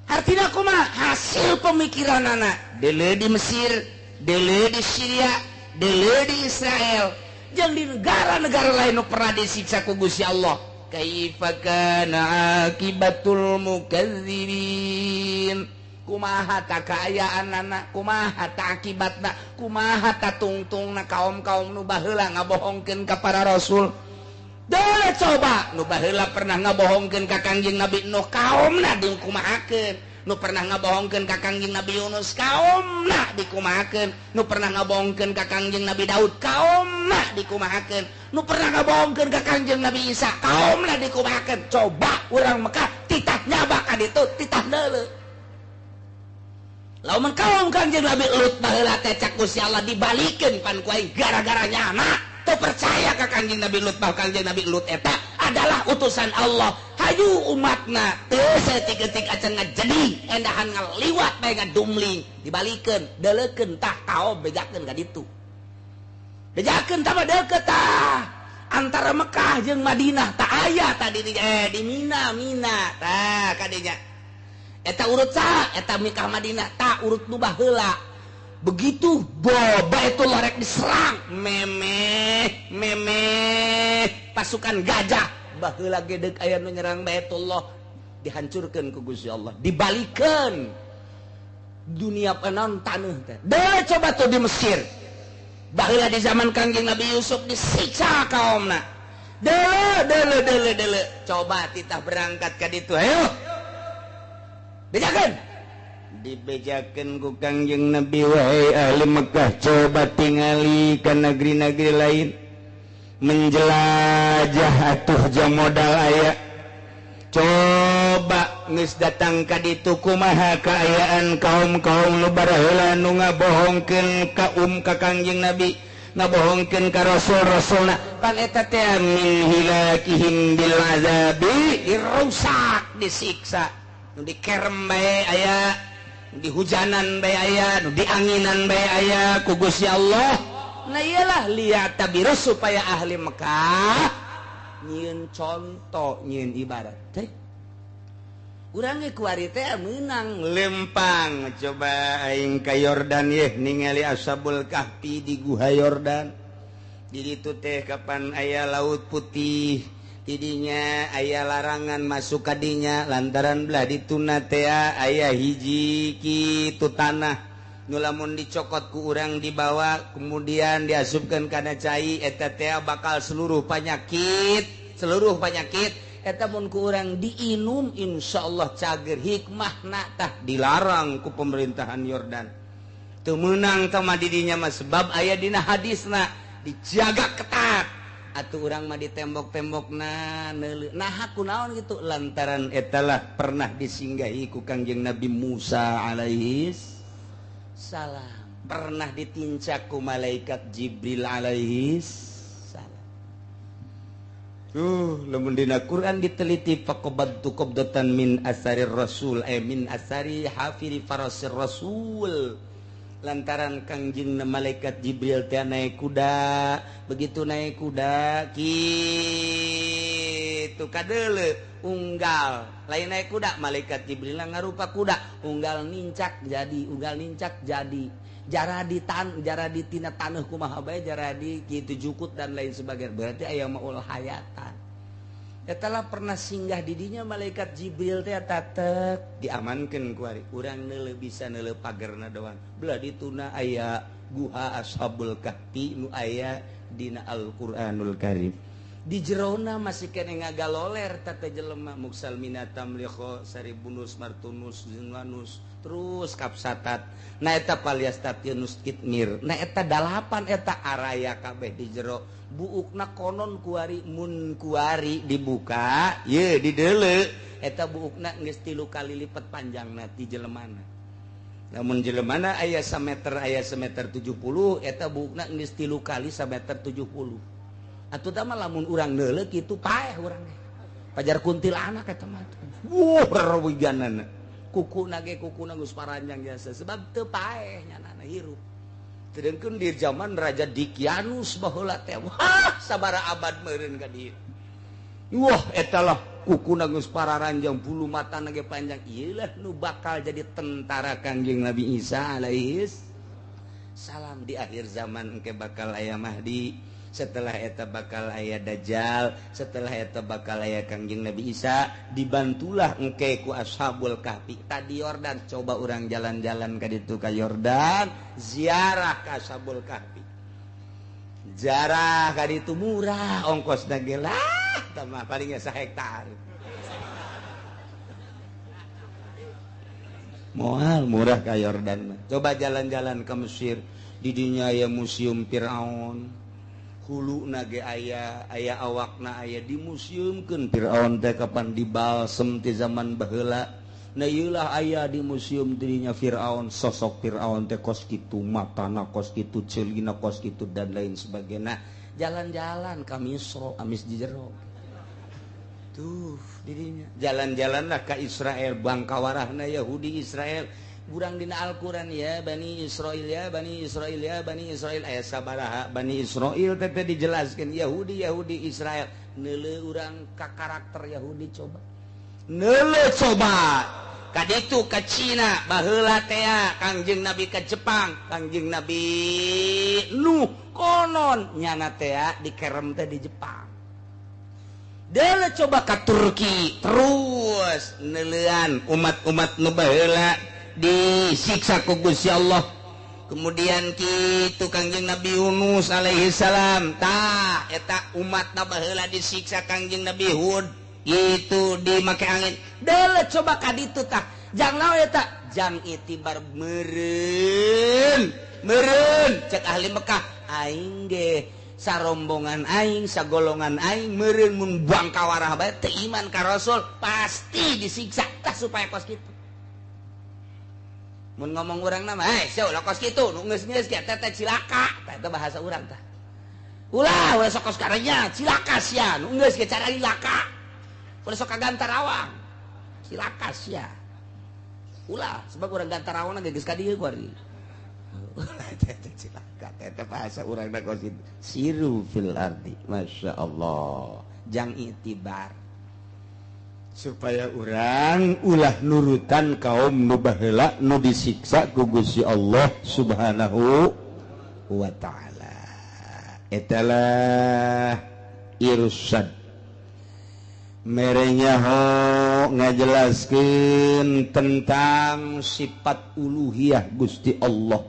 Artina kumaha hasil pemikiranana. Dele di Mesir, dele di Syria, dele di Israel. Jeung di negara-negara lain nu pernah disiksa ku Gusti Allah. Kaifa kana akibatul mukadzibin. Kumaha ta kaayaanana, kumaha ta akibatna, kumaha ta tungtungna kaum-kaum nu baheula ngabohongkeun ka para rasul. Deuh coba nu baheula pernah ngabohongkeun ka Kangjeng Nabi Nuh kaomna dikumahakeun, nu pernah ngabohongkeun ka Kangjeng Nabi Yunus kaomna dikumahakeun, nu pernah ngabohongkeun ka Kangjeng Nabi Daud kaomna dikumahakeun, nu pernah ngabohongkeun ka Kangjeng Nabi Isa kaomna dikumahakeun. Coba urang Mekah titah nyabak ka ditu titah deuleu. Lamun kaum Kangjeng Nabi Lut baheula teh cak Gusti Allah dibalikeun pan ku aing gara-gara nyana teu percaya ka Kangjeng Nabi Lut bahwa Kangjeng Nabi Lut eta adalah utusan Allah. Hayu umatna teu saeutik-eutik acan ngajeding endahan ngaliwat bae ngadumling dibalikeun deuleukeun tah kaom bejakeun ka ditu. Bejakeun tah mah deukeut tah antara Mekah jeung Madinah tah aya tadi di Mina Mina tah kadinya. Eta urut saha eta Mekah Madinah tah urut nu baheula. Begitu Baitullah rek diserang memeh memeh pasukan gajah baheula gedeg aya nu nyerang Baitullah dihancurkeun ku Gusti Allah dibalikeun dunia penon taneuh teh. Deuh coba tuh di Mesir baheula di zaman Kangjeng Nabi Yusuf disiksa kaomna. Deuh deuh deuh deuh coba titah berangkat ka ditu ayo bejakeun dibejakeun ku Kangjeng Nabi wahai ahli Mekah coba tingali ka negeri-negeri lain menjelajah atuh jang modal aya coba geus datang ka ditu kumaha kaayaan kaum-kaum nu baraheula nu ngabohongkeun ka Kangjeng Nabi ngabohongkeun ka rasul-rasulna pan eta teh min hilakihim bil azabi dirusak disiksa nu dikerem bae aya di hujanan bae aya, di anginan bae aya ku Gusti Allah. Nah iyalah lihat tabirus supaya ahli Mekah nyieun contoh nyieun ibarat teh. Urang ge kuari teh meunang lempang coba aing ka Yordan yeh ningali Ashabul Kahfi di Guha Yordan. Di ditu teh kapan aya Laut Putih tidinya aya larangan masuk kadinya lantaran belah dituna tea aya hiji kitu tanah nu lamun dicokot ku urang dibawa kemudian diasupkeun kana cai eta tea bakal seluruh penyakit eta mun ku urang diinum insyaallah cager hikmahna tah dilarang ku pemerintahan Yordan teu meunang tah mah didinya mah sebab aya dina hadisna dijaga ketat atuh urang mah di tembok-tembokna neuleuh nah kunaon gitu lantaran etalah pernah disinggahi ku Kangjeng Nabi Musa alaihi salam pernah ditincak ku malaikat Jibril alaihi salam. Tuh lamun dina Quran diteliti faqabadtu qabdatan min asarir rasul min asari hafiri farasir rasul lantaran Kangjeng malaikat Jibril teh naik kuda begitu naik kuda kitu kadeuleu unggal lain naik kuda malaikat Jibril ngarupa kuda unggal nincak jadi unggal nincak jadi jara di tan jara di tina taneuh kumaha bae jara di kitu jukut dan lain sebagainya berarti aya maul hayatan eta pernah singgah didinya malaikat Jibril teh tatek diamankeun ku ari urang neuleuh bisa neuleuh pagerna doang belah dituna aya guha Ashabul Kahfi nu aya dina Al-Qur'anul Karim di jerona masih kene ngagaloler teh jelema muksal minatam liho saribunus martunus zinwanus terus kapsatat na eta paliastatinus kitmir na eta dalapan eta araya kabeh di jero buukna konon kuari mun kuari dibuka ye dideuleu eta buukna geus 3 kali lipat panjangna ti jelemana lamun jelemana aya sameter aya semeter 70 eta buukna geus 3 kali sameter 70 atuh tah mah lamun urang neuleuh kitu paeh urang ge pajar kuntilanak eta mah wuh rewiganana kukuna ge kukuna geus paranjang jasa sebab teu paeh nyanana hirup. Sedangkan di zaman Raja Dikianus baheula teh wah sabara abad meureun ka dieu. Wah eta lah kukuna geus pararanjang bulu matana ge panjang ieu lah nu bakal jadi tentara Kangjeng Nabi Isa alaihis salam di akhir zaman engke bakal aya Mahdi. Setelah eta bakal aya Dajjal, setelah eta bakal aya Kangjeng Nabi Isa, dibantulah engke ku Ashabul Kahfi. Tadi Yordan coba urang jalan-jalan ka ditu ka Yordan, ziarah ka Ashabul Kahfi. Ziarah ka ditu murah ongkosna ge lah. Eta mah palingnya sahektar. Moal murah ka Yordan mah. Coba jalan-jalan ke Mesir, di dinya aya museum Firaun. Huluna ge aya, aya awakna aya dimuseumkeun Firaun teh kapan dibalsem ti zaman baheula. Nah ieulah aya di museum dirinya Firaun, sosok Firaun teh kos kitu, matana kos kitu, ceulina kos kitu dan lain sebagainya. Jalan-jalan ka Misro, amis di jero. Tuh dirinya. Jalan-jalanlah ka Israel, bangkawarahna Yahudi Israel. Urang dina Al-Qur'an ya Bani Israil ya Bani Israil ya Bani Israil aya sabaraha Bani Israil teh dijelaskeun Yahudi Yahudi Israel. Neuleuh urang ka karakter Yahudi coba. Neuleuh coba. Ka ditu ka Cina baheula teh Kangjeng Nabi ka Jepang, Kangjeng Nabi Nuh konon nyana teh dikerem teh di Jepang. Deuleuh coba ka Turki terus neuleuan umat-umat nu baheula disiksa ku Gusti Allah. Kemudian kitu Kangjeng Nabi Yunus alaihi salam tah eta umatna baheula disiksa Kangjeng Nabi Hud itu dimake angin. Deuleuh coba ka ditu tah jang naon eta jang itibar meureun meureun cek ahli Mekah aing ge sarombongan aing sagolongan aing meureun mun bangkawarah bae teu iman ka Rasul pasti disiksa tah supaya kos kitu. Mun ngomong urang nama eh sia ulah kos kitu nu geus-geus ge teh teh cilaka tah eta bahasa urang tah. Ulah ulah sok kos karenya cilaka sia nu geus ge cara cilaka. Ulah sok ka Gantarawang cilaka sia. Ulah sebab urang Gantarawang ge geus ka dieu ku ari. Ulah teh teh cilaka teh teh bahasa urang da kos kitu. Siru fil ardi masyaallah jang itibar. Supaya urang ulah nurutan kaum nu baheula nu disiksa ku Gusti Allah Subhanahu wa ta'ala. Etalah irsad merenyaho ngajelaskeun tentang sifat uluhiyah Gusti Allah,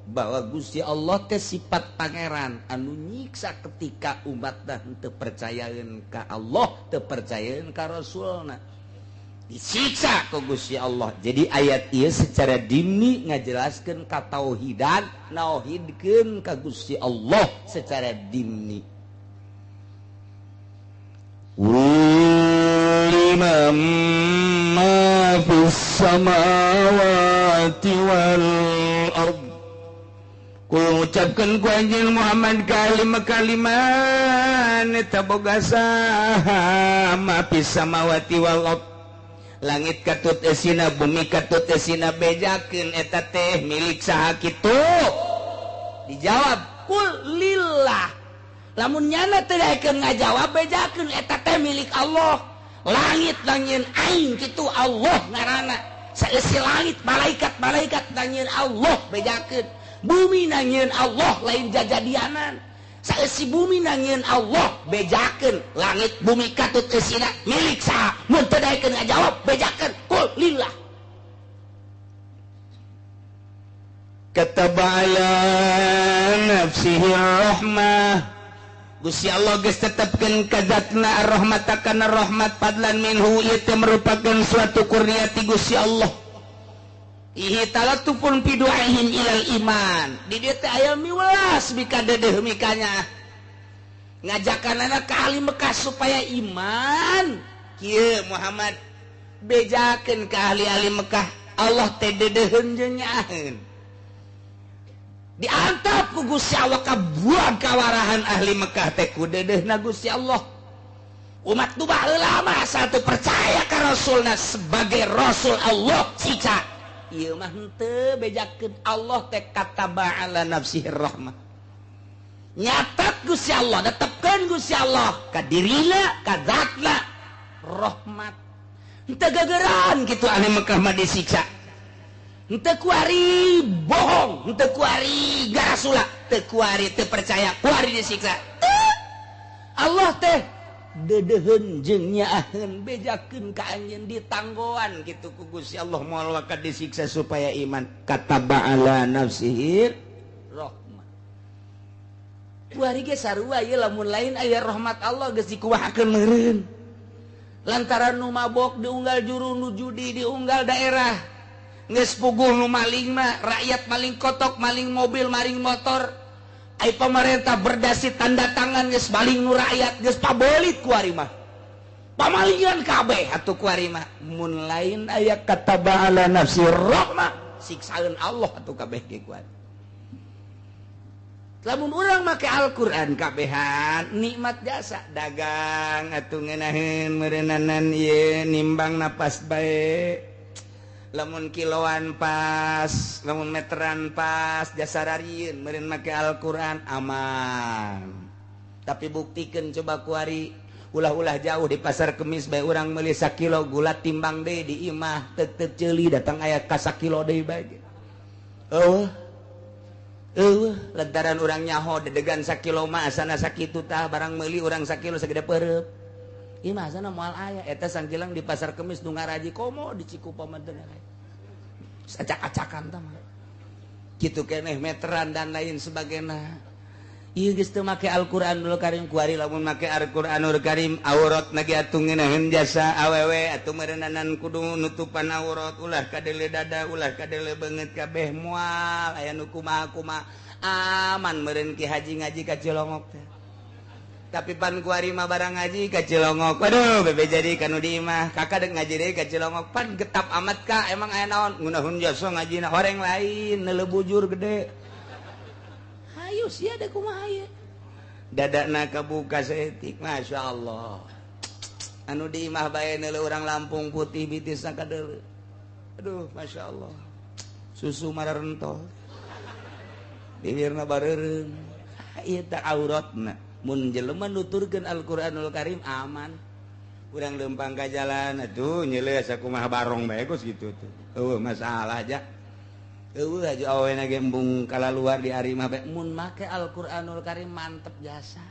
bahwa Gusti Allah teh sifat pangeran anu nyiksa ketika umatna teu percayaeun ka Allah, teu percayaeun ka Rasulna, disiksa ku Gusti Allah. Jadi ayat ieu secara dini ngajelaskeun ka tauhidan, nauhidkeun ka Gusti Allah secara dini. Liman ma fis samawati wal ard. Ku ucapkan ku anjeun Muhammad kalima-kaliman eta boga saha ma fis samawati wal ard. Langit katut esina, bumi katut esina, bejakeun eta teh milik saha kitu? Dijawab kul lillah. Lamun nyana teu daekeun ngajawab bejakeun eta teh milik Allah. Langit nangieun aing kitu Allah ngaranna. Saeusi langit malaikat-malaikat nangieun Allah bejakeun. Bumi nangieun Allah lain jajadianan. Saeusi bumi nangieun Allah bejakeun. Langit bumi katut eusina milik saha? Mun teu daekeun ngajawab bejakeun kul lillah. Kataba ala nafsihi rahmah. Gusti Allah geus tetepkeun ka zatna ar-rahmat kana rahmat fadlan minhu ieu teh merupakeun suatu kurnia ti Gusti Allah. Ihi talatufun fi du'aihim ilal iman. Di dieu teh aya miwelas bikadeudeung mikanya. Ngajakanana ka ahli Mekah supaya iman. Kieu Muhammad bejakeun ka ahli-ahli Mekah, Allah teh deudeuheun jeung nyaaheun. Diantap ku Gusti Allah kabuang kawarahan ahli Mekah teh ku deudeuhna Gusti Allah. Umat nu baheula mah asa teu percaya ka Rasulna sebagai Rasul Allah siksa. Ieu mah henteu bejakeun Allah teh kataba ala nafsihi rahmah. Nyatat Gusti Allah, netepkeun Gusti Allah ka dirina, ka zatna rahmat. Henteu gegeran kitu ahli Mekah mah disiksa. Henteu kuari bohong, henteu kuari garasula, teu kuari teu percaya, kuari disiksa. Allah teh deudeuheun jeung nyaaheun bejakeun ka anjeun ditanggoan kitu ku Gusti Allah moal wakat disiksa supaya iman. Kataba ala nafsihi rahmah. Kuari ge sarua ieu lamun lain aya rahmat Allah geus dikumahakeun meureun. Lantaran nu mabok diunggal juru, nu judi diunggal daerah. Geus puguh nu maling mah, rakyat maling kotok, maling mobil, maling motor. Ai pemerintah berdasi tanda tangan geus maling nu rakyat, geus pabelit kuari mah. Pamalingan kabeh atuh kuari mah. Mun lain aya kataba ala nafsi rahmah, siksaeun Allah atuh kabeh ge kuari. Lamun urang make Al-Qur'an kabehan nikmat jasa dagang atuh ngeunaheun meureunnanan ieu nimbang napas bae. Lamun kiloan pas, lamun meteran pas, jasa rarieun meureun make Al-Qur'an aman. Tapi buktikeun coba kuari ulah-ulah jauh di pasar Kemis bae urang meuli sakilo gula timbang deui di imah tetep ceuli datang aya ka sakilo deui bae. Eueuh. Eueuh, lantaran urang nyaho dedegan sakilo mah asana sakitu tah barang meuli urang sakilo sagede peureub. Ieu mah asana moal aya eta sangkilang di pasar Kemis nu ngaraji komo di Cikupa mah teu aya. Acak-acakan tah mah. Kitu keneh meteran dan lain sebagainya. Ieu geus teu make Al-Qur'anul Karim kuari lamun make Al-Qur'anul Karim aurat na ge atuh ngeunaheun jasa awewe atuh meureunanan kudu nutupan aurat ulah kadele dada ulah kadele beungeut kabeh moal aya nu kumaha-kumaha aman meureun Ki Haji ngaji ka Cilongok teh. Tapi pan kuari mah barang ngaji ka Cilongok waduh bebe jadi kanu di imah kakak dek ngaji deui ka Cilongok pan getap amat ka emang aya naon ngeunaheun jasa ngajina horeng lain neuleuh bujur gede. Ayo sia da kumaha ieu dadana kabuka saeutik masyaallah anu di imah bae neuleuh urang Lampung putih bitisna kadeuleu aduh masyaallah susu mararentol bibirna bareureum ieu teh auratna mun jelema nuturkeun Al-Qur'anul Karim aman urang leumpang ka jalan atuh nyeuleuh asa kumaha barong bae geus kitu tuh eueuh masalah aja. Eueuh aja awena ge embung kalaluar di ari mah bae mun make Al-Qur'anul Karim mantep jasa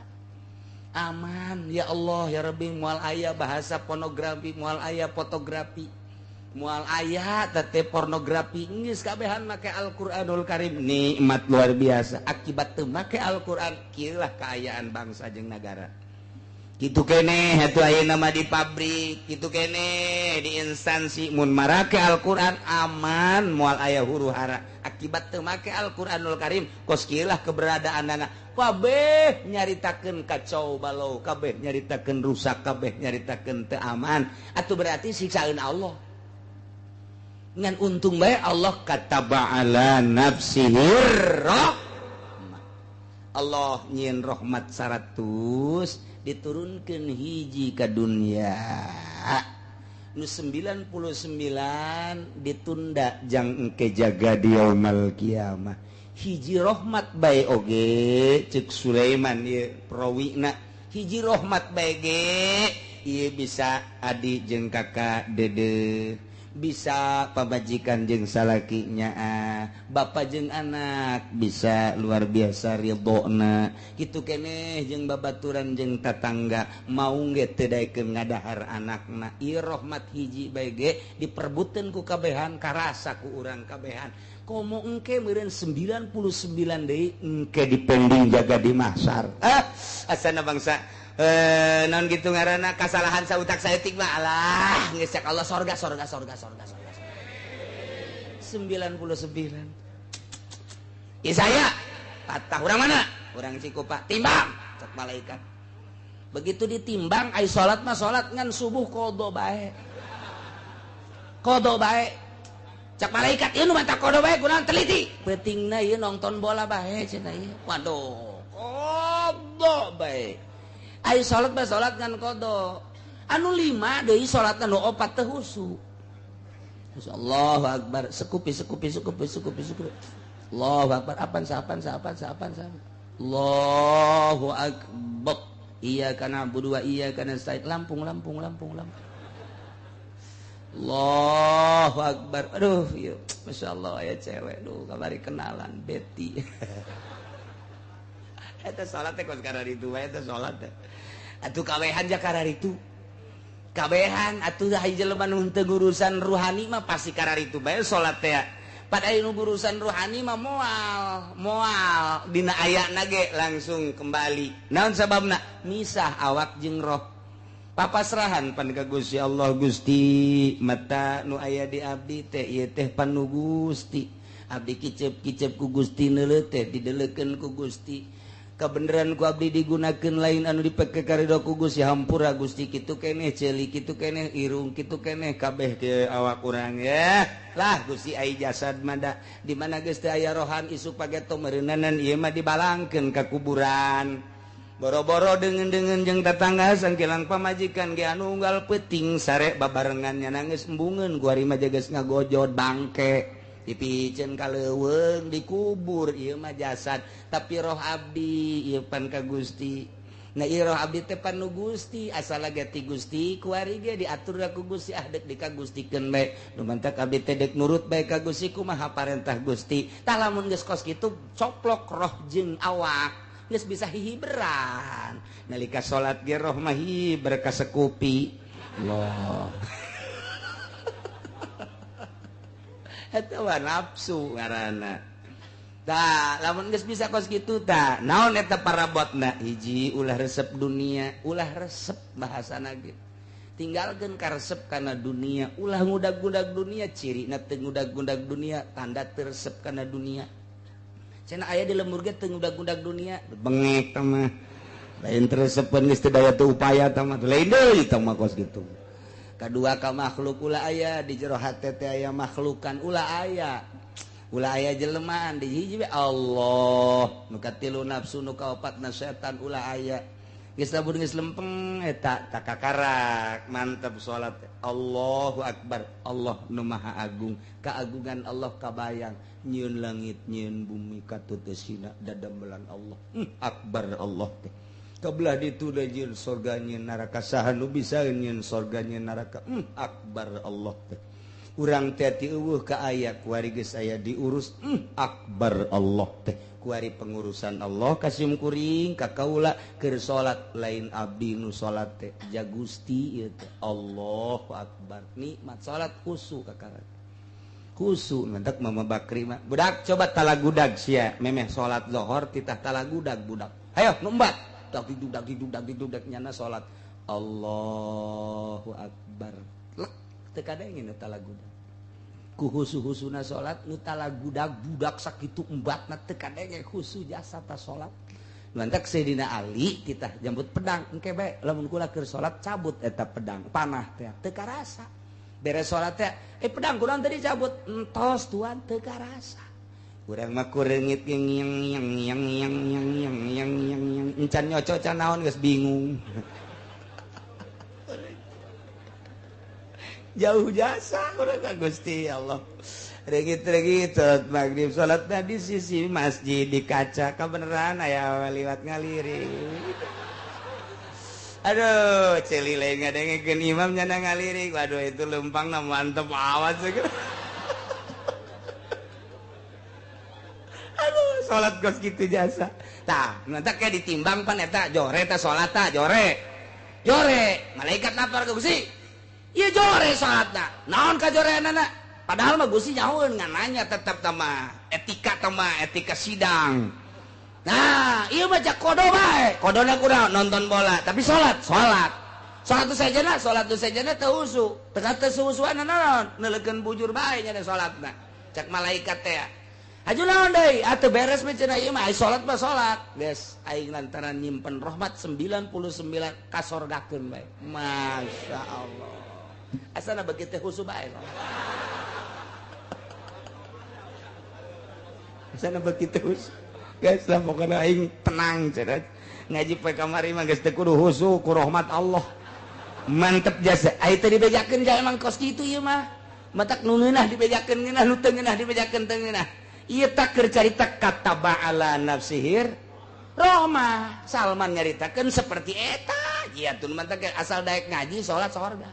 aman ya Allah ya Rabbi moal aya bahasa pornografi moal aya fotografi moal aya teh pornografi geus kabehan make Al-Qur'anul Karim nikmat luar biasa akibat teu make Al-Qur'an kieu lah kaayaan bangsa jeung nagara. Kitu keneh atuh ayeuna mah di pabrik, kitu keneh di instansi mun marake Al-Qur'an aman moal aya huru hara. Akibat teu make Al-Qur'anul Karim kos kieu lah keberadaanana. Kabeh nyaritakeun kacau balau, kabeh nyaritakeun rusak, kabeh nyaritakeun teu aman. Atuh berarti siksaeun Allah. Ngan untung bae Allah kataba ala nafsihi rahmah. Allah nyieun rahmat 100 diturunkan hiji ke dunia nu 99 ditunda jang engke jaga di yaumal kiamah hiji rahmat bae oge cek Sulaiman ieu prawina hiji rahmat bae ge ieu bisa adi jeung kakak dede bisa pamajikan jeung salaki nyaah bapa jeung anak bisa luar biasa ridhona kitu keneh jeung babaturan jeung tatangga mau ge teu daekeun ngadahar anakna ieu rahmat hiji bae ge diperbutkeun ku kabehan karasa ku urang kabehan komo engke meureun 99 deui engke dipending jaga di mahsyar asana bangsa non gitu ngaranna kasalahan sautak saeutik mah alah geus cek Allah sorga sorga sorga sorga sorga 99 Isaya patah urang mana urang Cikupa timbang cek malaikat begitu ditimbang ai salat mah salat ngan subuh qada bae cek malaikat ieu nu mata qada bae kunaon teliti peutingna ieu nonton bola bae cenah ieu waduh qada bae ai salat mah salat ngan qada anu 5 deui salatna nu 4 teu husu Allahu akbar sekupi sekupi sekupi sekupi sekupi Allahu akbar apan sapan sapan sapan sapan Allahu akbar iyyaka na'budu wa iyyaka nasta'in lampung lampung lampung lampung Allahu akbar aduh ieu masyaallah aya cewek duh kamari kenalan Betty eta salat teh kos kararitu bae eta salat teh atuh kabehan ja kararitu kabehan atuh hiji jelema nu teu ngurusan ruhani mah pasti kararitu bae salat teh. Pada nu urusan ruhani mah moal moal dina ayana ge langsung kembali. Naon sababna? Misah awak jeung roh. Papasrahan pan ka Gusti Allah. Gusti, mata nu aya di abdi teh ieu teh pan nu Gusti. Abdi kicep-kicep ku Gusti, neuleuh teh dideleukeun ku Gusti. Kebenaran ku abdi digunakan lain anu dipake karido ku Gusti. Hampura Gusti, kitu keneh ceuli, kitu keneh irung, kitu keneh kabeh ke awak urang ya lah Gusti. Ai jasad mah da di mana geus teu aya rohan, isuk pageto meureunanan ieu mah dibalangkeun ka kuburan. Boro-boro deungeun-deungeun jeung tatangga, sangkilang pamajikan ge anu unggal peuting sare babarengan nya nangis embungeun ku ari mah geus ngagojod bangke dipiceun ka leuweung dikubur. Ieu mah jasad, tapi roh abdi ieu pan ka Gusti. Nah, ieu roh abdi teh pan nu Gusti, asal ge ti Gusti, kuari ge diatur ku Gusti. Ah, deuk dikagustikeun bae nu mantak abdi teh deuk nurut bae ka Gusti, kumaha parentah Gusti. Tah, lamun geus kos kitu coplok roh jeung awak, geus bisa hihiberan. Nalika salat ge roh mah hiber kasekupi Allah. Eta mah nafsu ngaranna. Tah, lamun geus bisa kos kitu tah, naon eta parabotna? Hiji, ulah resep dunia, ulah resep bahasana ge. Tinggalkeun karesep kana dunia, ulah ngudag-ngudag dunia, cirina teu ngudag-ngudag dunia, tanda teu resep kana dunia. Cenah aya di lembur ge teu ngudag-ngudag dunia, bengek tah mah. Lain teu resepeun geus teu daya teu upaya tah mah, lain deui tah mah kos kitu. Kadua, ka makhluk ulah aya di jero hate teh aya makhlukan, ulah aya, ulah aya jelema di hiji we Allah. Nu katilu nafsu, nu kaopatna setan, ulah aya. Geus lamun geus lempeng eta takakarak mantep salat. Allahu akbar, Allah nu maha agung, keagungan Allah kabayang, nyieun langit nyieun bumi katutesina dadamelan Allah. Akbar Allah teh. Kebelah ditu da nyieun sorga nyieun neraka, saha nu bisa nyieun sorga nyieun neraka? Akbar Allah teh. Urang teh ti eueuh ka aya, kuari geus aya diurus. Akbar Allah teh. Kuari pengurusan Allah kasim kuring ka kaula keur salat lain abdi nu salat teh, ja Gusti ieu teh. Allahu akbar, nikmat salat khusu kakarak khusu mantak. Mama Bakri mah, budak coba talagudag sia memeh salat zuhur titah talagudag budak, hayo numbat dak didudak didudak didudak nyana salat Allahu akbar lek teu kadengin talagudag ku husu-husuna salat. Nu talagudag budak sakitu embatna teu kadenge khusu jasa ta salat. Lantak Sayyidina Ali titah jambut pedang, engke bae lamun kula keur salat cabut eta pedang panah teh, teu karasa. Beres salat teh, eh, pedang kurang tadi cabut, entos tuan, teu karasa. Urang mah kureungit yang yang yang yang yang yang yang yang yang yang encan nyoco can naon geus bingung. Jauh jasa urang ka Gusti Allah. Regit-regit salat maghrib, salatna di sisi masjid di kaca, kebenaran aya liwat ngalirik. Aduh, ceuli lain ngadengekeun imam nyana ngalirik. Waduh, itu lempangna mantep amat segera. Aduh, salat kos kitu jasa. Tah, nanti kayak ditimbang pan eta jore ta salat ta jore. Jore, malaikat lapor ke Gusti. Ieu jore salatna. Naon kajoreanana? Padahal mah Gusti nyahoeun ngan nanya tetep tama etika, tama etika sidang. Nah, ieu mah jak kodo bae. Kodona kurang nonton bola, tapi salat, salat. Salat tu sajana, salat tu sajana teu husu. Teu teu suhusuan naon? Neuleukeun bujur bae nya salatna. Cak malaikat teh. Haju naon deui? Atuh beres mah cenah ieu mah, ai salat mah salat. Geus aing lantaran nyimpen rahmat 99 kasorgakeun bae. Masya Allah. Asana begitu khusu bae. Asana begitu khusu. Guys lah pokoknya aing tenang cenah. Ngaji poe kamari mah geus teu kudu khusu ku rahmat Allah. Mantep jasa. Ai teu dibejakeun ja emang kos kitu ieu mah. Matak nu ngeunah dibejakeun ngeunah, nu teu ngeunah dibejakeun teu ngeunah. Ieu tak keur carita kataba ala nafsihir rahmah. Salman nyaritakeun seperti eta. Ieu tun mantak asal daek ngaji salat sorga.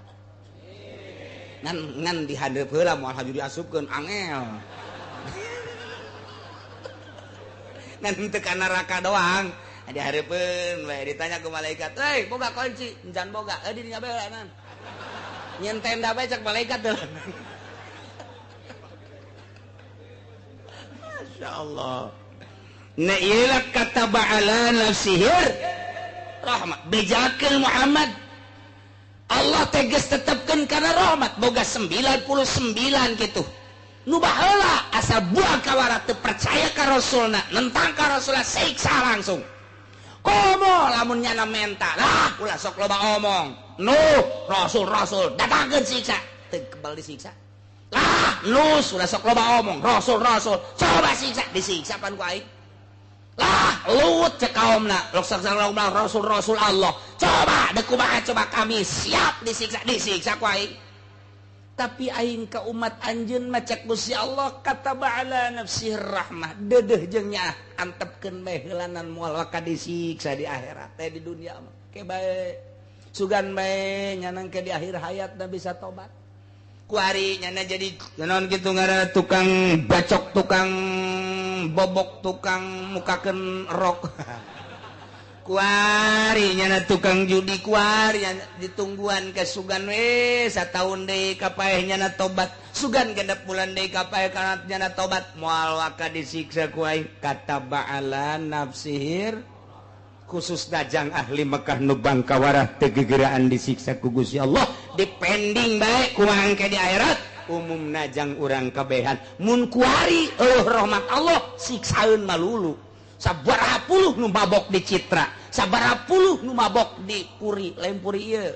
Ngan ngan dihandeup heula moal haju diasupkeun angel. Ngan teu ka neraka doang. Dihareupeun bae ditanya ku malaikat, "Hei, boga kunci?" "Encan boga." "Eh, di dinya bae heula." Nyen tenda bae cak malaikat teh. Masya Allah. Nah iyalah kata ba'ala nafsihir rahmat. Bejakeun Muhammad. Allah tegas tetapkan karena rahmat boga 99 gitu. Nu baheula asal buah kawara teu percaya ka Rasulna, nentang ka Rasulna siksa langsung. Komo lamun nyana menta lah ulah sok loba omong. Nu Rasul Rasul datangkeun siksa, teu kebal disiksa. Lah nu ulah sok loba omong, Rasul Rasul coba siksa, disiksa pan ku aing. Lah Lut cek kaumna, sok loba Rasul Rasul Allah. Coba deuk kumaha coba kami siap disiksa, disiksa ku aing. Tapi aing ka umat anjeun mah cek Gusti Allah kata ba'ala nafsih rahmah dedeh jeung nyaah antepkeun bae heulanan moal waka disiksa di akhirat teh di dunia mah ke bae sugan bae nyanang ke di akhir hayat na bisa tobat kuari nyana jadi naon kitu ngaranna tukang bacok tukang bobok tukang mukakeun rok kuari nyana tukang judi kuari ditungguan ke sugan we sataun deui ka paeh nyana tobat sugan genep bulan deui ka paeh kana nyana tobat moal waka disiksa ku aing kata ba'ala nafsihir khusus dajang ahli Mekah nu bangkawarah teu gegeraan disiksa ku Gusti Allah dipending bae kumaha engke di akhirat umum najang urang kabehan mun kuari eueuh rahmat Allah siksaeun malulu sabaraha puluh nu mabok di Citra, sabaraha puluh nu mabok di Puri, lain Puri ieu.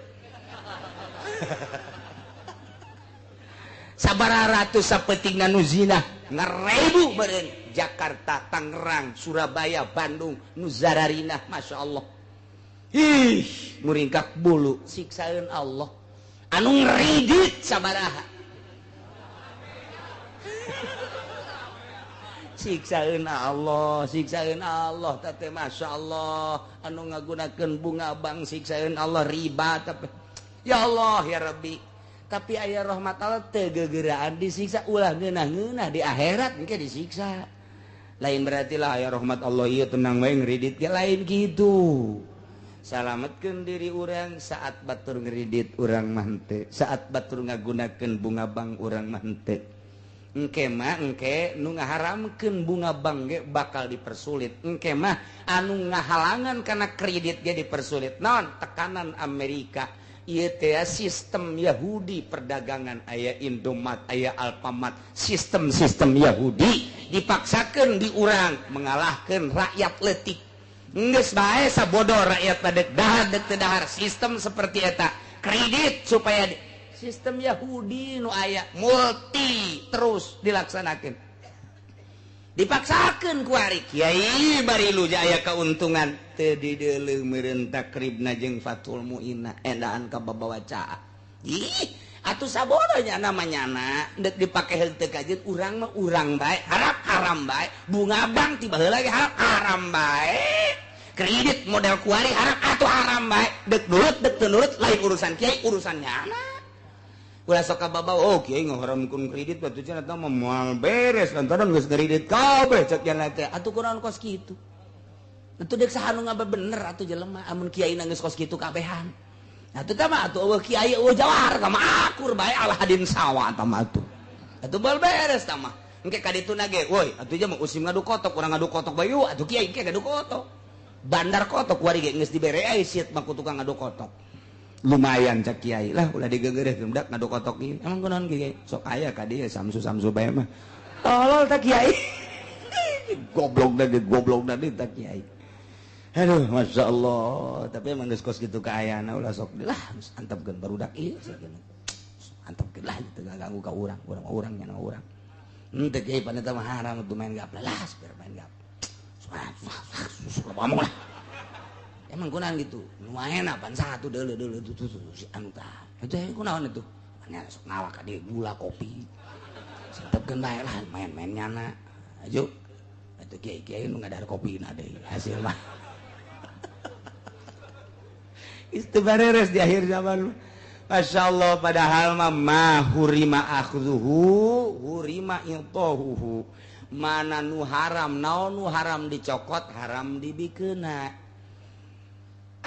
Sabaraha ratus sapetingna nu zina, ngarebu meureun Jakarta, Tangerang, Surabaya, Bandung, nu zararinah, Masya Allah. Ih, muringkak bulu siksaeun Allah. Anu ngridit sabaraha. Siksaeun Allah, siksaeun Allah teh Masya Allah anu ngagunakeun bunga bank siksaeun Allah riba tapi ya Allah ya Rabbi tapi aya rahmat Allah teu gegeraan disiksa ulah ngeunah-ngeunah di akhirat engke disiksa lain berarti lah aya rahmat Allah ieu tenang wae ngridit ge lain kitu salametkeun diri urang saat batur ngridit urang mah henteu saat batur ngagunakeun bunga bank urang mah henteu engke mah engke nu ngaharamkeun bunga bank ge bakal dipersulit engke mah anu ngahalangan kana kredit ge dipersulit naon tekanan Amerika ieu teh sistem Yahudi perdagangan aya Indomat aya Alfamart sistem-sistem Yahudi dipaksakeun di urang mengalahkeun rakyat leutik geus bae sabodo rakyat pada dahar deuk teu dahar sistem seperti eta kredit supaya sistem Yahudi nu aya multi terus dilaksanakan dipaksakan ku ari kiai bari lu aya keuntungan teu dideuleu meureun takribna jeung Fathul Muinna endaan ka babawa caa ih atuh sabodo nya namanya na deuk dipake henteu kajeun urang mah urang bae harap haram bae bunga bank ti baheula ge harap haram bae kredit model kuari harap atuh haram bae deuk nurut deuk teu nurut lain urusan kiai urusan nyana ulah sok ka babawa oh kiai ngaharamkeun kredit batu cenah tah mah moal beres lantaran geus kredit kabeh cek nya teh atuh kunaon kos kitu atuh deuk saha nu ngabebener atuh jelema amun kiai na geus kos kitu kabehan atuh tah mah atuh eueuh kiai eueuh jawar tah mah akur bae alahadin sawa tah mah atuh atuh bal beres tah mah engke ka dituna ge woi atuh mah usim ngadu kotok urang ngadu kotok bae yuk atuh kiai engke ngadu kotok bandar kotok kuari ge geus dibere ai siet mah ku tukang ngadu kotok lumayan cek kiai lah ulah digegereh budak ngadu kotok ieu emang kunaon kiai sok aya ka dieu samsu-samsu bae mah tolol tah kiai goblok da goblok da tah kiai aduh Masya Allah tapi emang geus kos kitu kaayana ulah sok lah antepkeun barudak ieu antepkeun lah teu ganggu ka urang urang urang nya urang henteu kiai paneta mah haram atuh main gaplah lah biar main gap sok ngomong lah emang kunaon gitu lumayan apaan satu deuleu deuleu tuh si anu tah itu kunaon itu nya sok ngawak ka dieu gula kopi santepkeun bae lah main-main nyana ayo atuh kiai-kiai nu ngadahar kopina deui hasil mah itu bareres di akhir zaman Masya Allah padahal mah ma hurima akhzuhu hurima intahuhu mana nu haram naon nu haram dicokot haram dibikeuna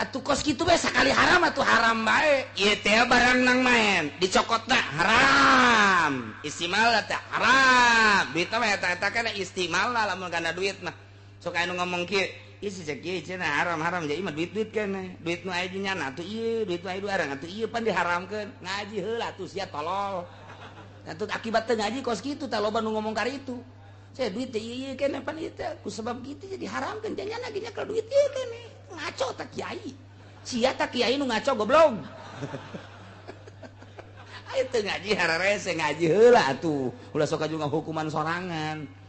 atuh kos kitu bae sakali haram atuh haram bae ieu teh barang nang main dicokotna haram Haram. Istimal teh haram. Duit mah eta eta kana istimal lah lamun kana duit mah. Sok anu ngomong kieu, ieu si cek ieu cenah haram-haram jadi mah duit-duit kana. Duit nu aya nyana atuh ieu, duit nu aya arang atuh ieu pan diharamkeun. Ngaji heula atuh sia tolol. Atuh akibat teu ngaji kos kitu tah loba nu ngomong kari itu. Saya duit teh ieu kana pan ieu teh ku sebab kitu jadi haramkeun janyana ge nyekel duit ieu kana. Ngaco tah kiai. Sia tah kiai nu ngaco goblok. Ayo teu ngaji hararese ngaji heula atuh. Ulah sok juga hukuman sorangan.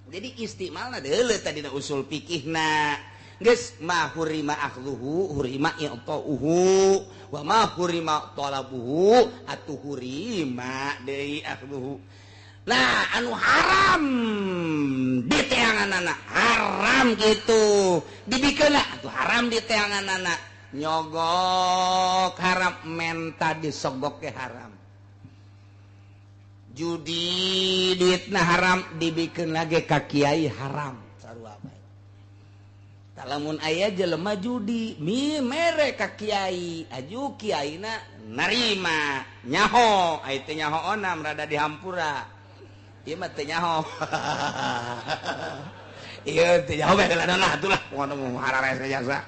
Jadi istimalna deuleu tadina usul fikihna. Geus ma hurima akhdhuhu hurima i'ta'uhu wa ma hurima talabuhu atuh hurima deui akhdhuhu. Nah, anu haram diteanganana haram kitu. Dibikeunna atuh haram diteanganana. Nyogok haram, menta disogok ke haram, judi duitna haram, dibikin lagi ka kiai haram. Sarua bae lamun aya jelema judi mi mere ka kiai, aju kiaina narima nyaho, aya teh nyaho onam rada dihampura ieu mah teu nyaho. Ieu teu nyaho bae lah atulah pokona hararese jasa.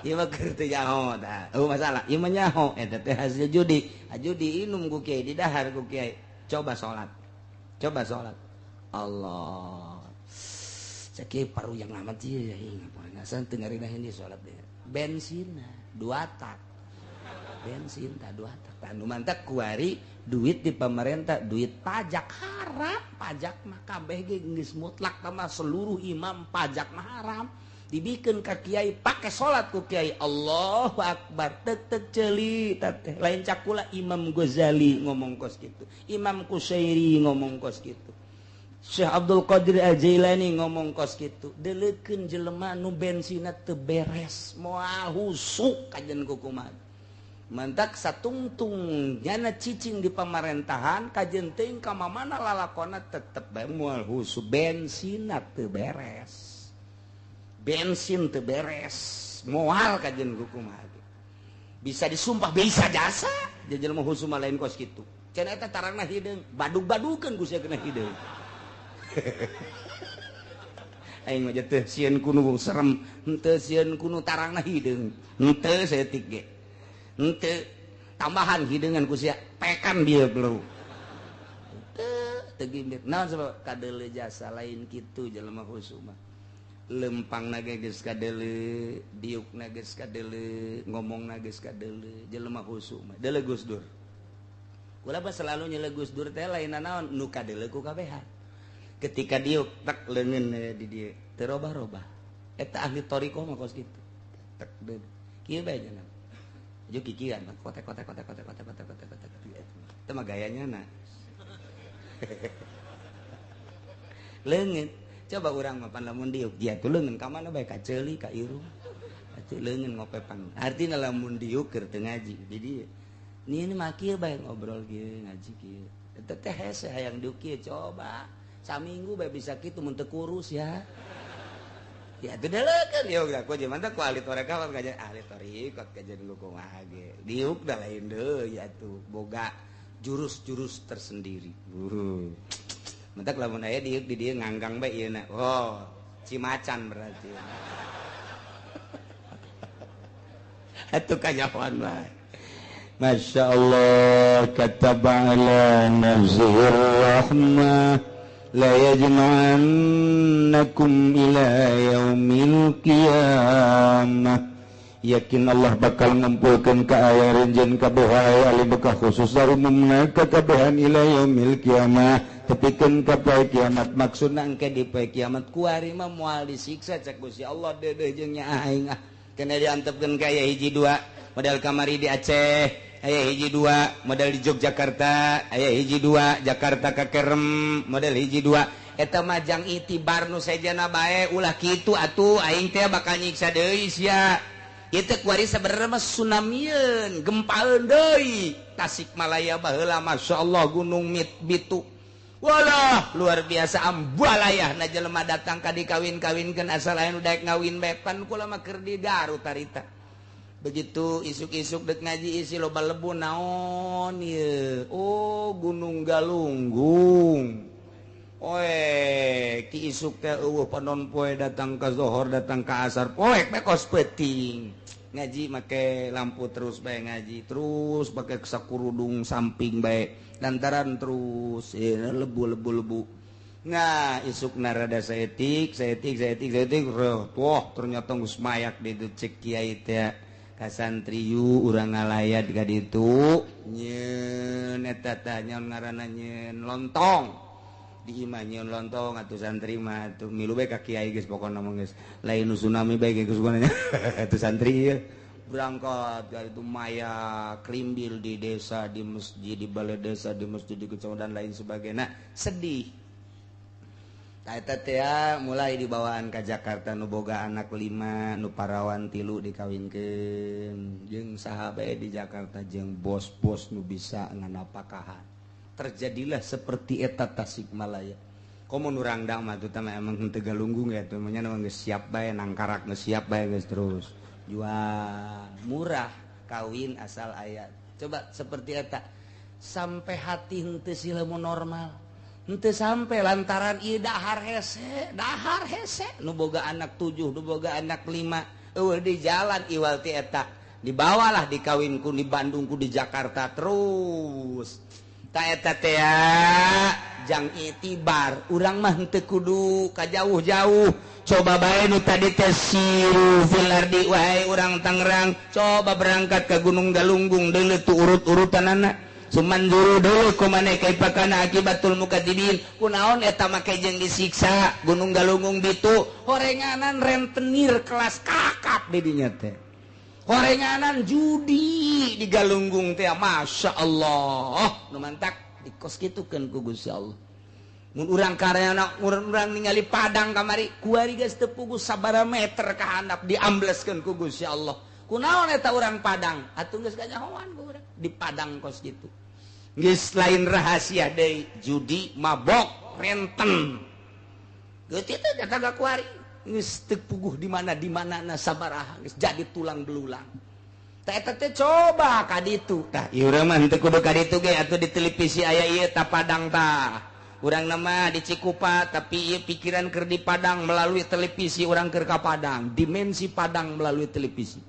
Ieu mah keur teu nyaho tah. Eueuh masalah, ieu mah nyaho eta teh hasil judi. Judi inum ku kiai, didahar ku kiai. Coba salat. Coba salat. Allah. Cek kiai paru yang amat ieu ya ngapain teu ngarina ini salat deh. Bensinna 2 tak. Bensin tah 2 tak. Tah nu mantak kuari duit di pemerintah, duit pajak haram, pajak mah kabeh ge geus mutlak mah seluruh imam pajak mah haram. Dibikin ka kiai pakai salat ku kiai Allahu akbar tek tek ceuli teh lain cakula Imam Ghazali ngomong kos kitu, Imam Kusyairi ngomong kos kitu, Syekh Abdul Qadir Al-Jailani ngomong kos kitu. Deleukeun jelema nu bensinna teu beres moal husuk kajen kukumaha. Mantak satungtung nyana cicing di pamarentahan kajen teuing ka mamana lalakona tetep bae moal husuk bensinna teu beres. Bensin teu beres moal kajen hukum bisa disumpah bisa jasa jajal mah husuma lain kos kitu cenah eta tarangna hideung badug-badukeun ku sia kena hideung. Aing mah teu sieun kunu serem henteu sieun kunu tarangna hideung henteu saeutik ge henteu tambahan hideungan ku sia pekan bieu bro teu teu gimbir naon sebab kadeuleu jasa lain kitu jelema husuma. Lempang naga geus kadeuleu, diuk na geus kadeuleu, ngomong na geus kadeuleu, jelema khusyuk mah deuleu Gus Dur. Kula mah selalu nyele Gus Dur teh lain naon nu kadeuleu ku kabehan. Ketika diuk tek leungeun di dieu teu robah-robah. Eta ahli thariqah mah kos kitu. Tek deun. Kieu bae cenah. Aju kikian kotek kotek kotek kotek kotek kotek kotek kotek. Eta mah gayanya na. Leungeun coba urang mah pan lamun diuk dia tuh leungeun ka mana bae ka ceuli ka irung atuh leungeun ngopepan artina lamun diuk keur teu ngaji di dieu ni mah kieu bae ngobrol kieu ngaji kieu eta teh hese hayang diuk kieu coba saminggu bae bisa kitu mun teu kurus ya ya teu deleukeun ieu geus ku jeung mantap ku ahli tarekat kajian ahli tarekat kajian lu kumaha ge diuk da lain deui atuh boga jurus-jurus tersendiri. Mentak lamun aya diuk di dieu nganggang bae ieu na. Oh, cimacan berarti. Atuh kanyahoan bae. Masya Allah kataba ala nafsihi rahmah la yajma'annakum ila yaumil qiyamah. Yakin Allah bakal ngumpulkeun ka aya renjen kabeh ahli bekah khusus umumna ka kabehan ila yaumil qiyamah. Tepikeun ka poe kiamat maksudna engke di poe kiamat kuari mah moal disiksa cek Gusti Allah deudeuh jeung nya aing ah kena diantepkeun ka aya hiji dua model kamari di Aceh aya hiji dua model di Yogyakarta aya hiji dua Jakarta ka Kerem model hiji dua eta mah jang itibar nu sejana bae ulah kitu atuh aing teh bakal nyiksa deui sia. Ieu teh kuari sabenerna mah tsunamieun gempaeun deui Tasikmalaya baheula masyaallah gunung Bitu walah luar biasa ambalayah na jelema datang ka dikawin-kawinkeun asal aya nu daek ngawin bae pan kula mah keur di Garut tarita. Begitu isuk-isuk dek ngaji isi loba lebu naon ye. Oh, Gunung Galunggung. Oe, ki isuk teh eueuh panon poe datang ke zohor, datang ke asar, poek bae kos peuting. Ngaji make lampu terus bae, ngaji terus pakai sakurudung samping bae lantaran terus lebu lebu lebu. Nah, isuk narada saetik saetik saetik saetik, wah ternyata geus mayak di ditu. Cek kiai teh ka santri, "Yu urang ngalayat ka ditu nyeun eta tah nyaon ngaranna, nyeun lontong di imah, nyeun lontong." Atuh santri mah atuh milu bae ka kiai, geus pokona mah geus lain nu tsunami bae geus pokona. Atuh santri ieu berangkat ka itu, maya krimbil di desa, di masjid, di balai desa, di masjid, di kecamatan, dan lain sebagainya. Sedih. Eta teh mulai dibawaan ke Jakarta. Nu boga anak 5, nu parawan 3 dikawinkeun jeung saha bae di Jakarta, jeung bos-bos nu bisa nganapakahan. Terjadilah seperti eta Tasikmalaya. Komo nu rangdang mah tuh emang henteu galunggung ya tuh nya, geus siap bae nangkarak, geus siap bae, geus terus jual murah, kawin asal aya. Coba seperti eta sampai hati henteu sila normal, henteu sampai lantaran ieu dahar hese, dahar hese. Nu boga anak 7, nu boga anak 5, eueuh di jalan iwal ti eta dibawalah, dikawin ku di Bandung, ku di Jakarta terus. Ta eta teh jang itibar urang mah henteu kudu ka jauh-jauh. Coba bae nu tadi teh siru fil ardi. Wahai urang Tangerang, coba berangkat ke Gunung Galunggung deuleu tu urut-urutanana. Sumanzuru dulu kumane kaifa kana akibatul mukadzibin. Kunaon eta make jeung disiksa Gunung Galunggung ditu? Horenganan rentenir kelas kakap di dinya teh, horenganan judi di Galunggung teh. Masya Allah, nu mantak dikos kitukeun ku Gusti Allah. Mun urang karyana urang ningali Padang kamari, kuari geus teu puguh sabaraha meter ka handap diambleskeun ku Gusti Allah. Kunaon eta urang Padang atuh geus kanyahoan ku urang di Padang kos kitu? Geus lain rahasia deui, judi, mabok, renten. Geuti teh eta kuari geus teu puguh di mana di mana na sabaraha geus jadi tulang belulang. Tah eta teh coba ka ditu. Tah ieu urang mah henteu kudu ka ditu ge atuh, di televisi aya ieu ta Padang. Tah urang nama di Cikupa, tapi ieu pikiran keur di Padang. Melalui televisi urang keur ka Padang, dimensi Padang melalui televisi.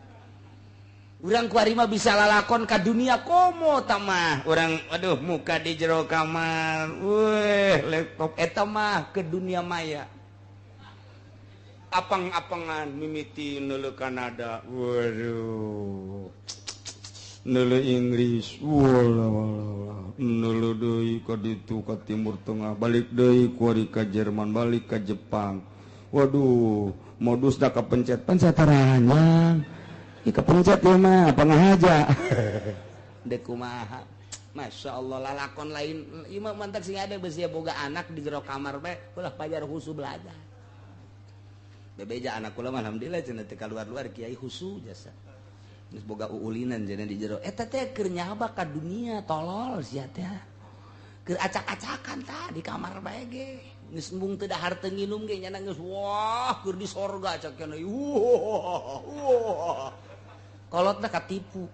Urang kuari mah bisa lalakon ka dunia komo tamah urang. Aduh, muka di jero kamar, weh, laptop eta mah ke dunia maya, apang-apangan mimiti neuleu Kanada, waduh, neuleu Inggris, walah walah, neuleu deui ka ditu, ka Timur Tengah, balik deui kuari ka Jerman, balik ka Jepang. Waduh, modus dah, kepencet pencet taranjang. Ih, kepencet ya mah apa ngahaja dek kumaha. Masya Allah, lalakon lain ieu mah. Mantak sing ada besi boga anak di jero kamar bae ulah pajar husu belajar. Bebeja anak kula mah alhamdulillah cenah teu kaluar-luar, kiai husu jasa. Geus boga uulinan cenah di jero. Eta teh keur nyaba ka dunia, tolol sia teh. Keur acak-acakan tah di kamar bae ge. Geus embung teu dahar teu nginum ge nyana geus wah keur di sorga cak cenah. Wah wah. Kolotna katipu.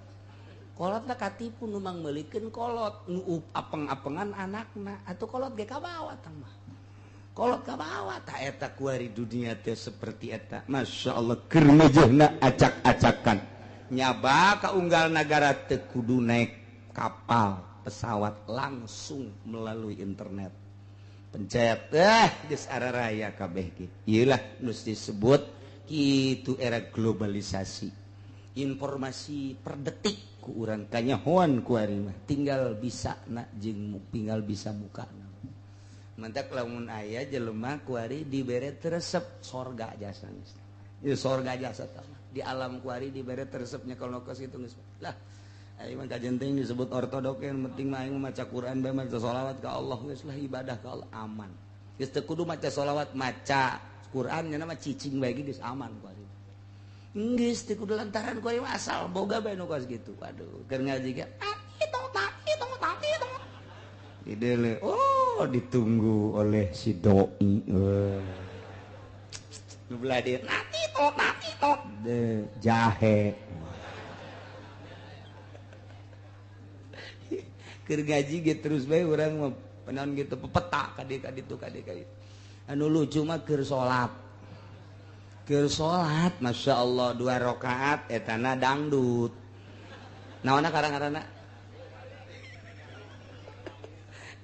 Kolotna katipu, nu mangmeulikeun kolot, nu apeng-apengan anakna. Atuh kolot ge kabawa tah mah. Kolot kabawa tah eta kuari dunia teh seperti eta. Masya Allah, keur mejehna acak-acakan. Nyaba ka unggal nagara teu kudu naik kapal, pesawat, langsung melalui internet. Pencet geus araraya kabeh ge. Ieu lah nu disebut kitu era globalisasi. Informasi per detik ku urang kanyahoan kuari mah, tinggal bisa na jeung tinggal bisa muka. Mantak lamun aya jelema kuari dibere resep sorga jasa geus. Ieu sorga jasa tah. Di alam kuari dibere resepnya kalau kos itu geus. Lah aing mah kajenting disebut ortodok, yang penting mah aing maca Quran bae, maca sholawat ka Allah geus lah, ibadah ka Allah aman. Geus teu kudu maca sholawat, maca Quran nya mah cicing bae geus aman kuari. Geus teu kudu lantaran kuari mah asal boga bae nu kos kitu. Waduh, keur ngaji ge itu tak itu tak itu. Didele, oh ditunggu oleh si doi. Nu belah dieu, nanti to, nanti to. De jahe. Keur ngaji ge terus bae urang mah naon gitu pepeta ka dieu ka ditu ka dieu ka ditu. Anu lucu mah keur salat. Keur salat Masya Allah 2 rakaat etana dangdut. Naonna karang-karana?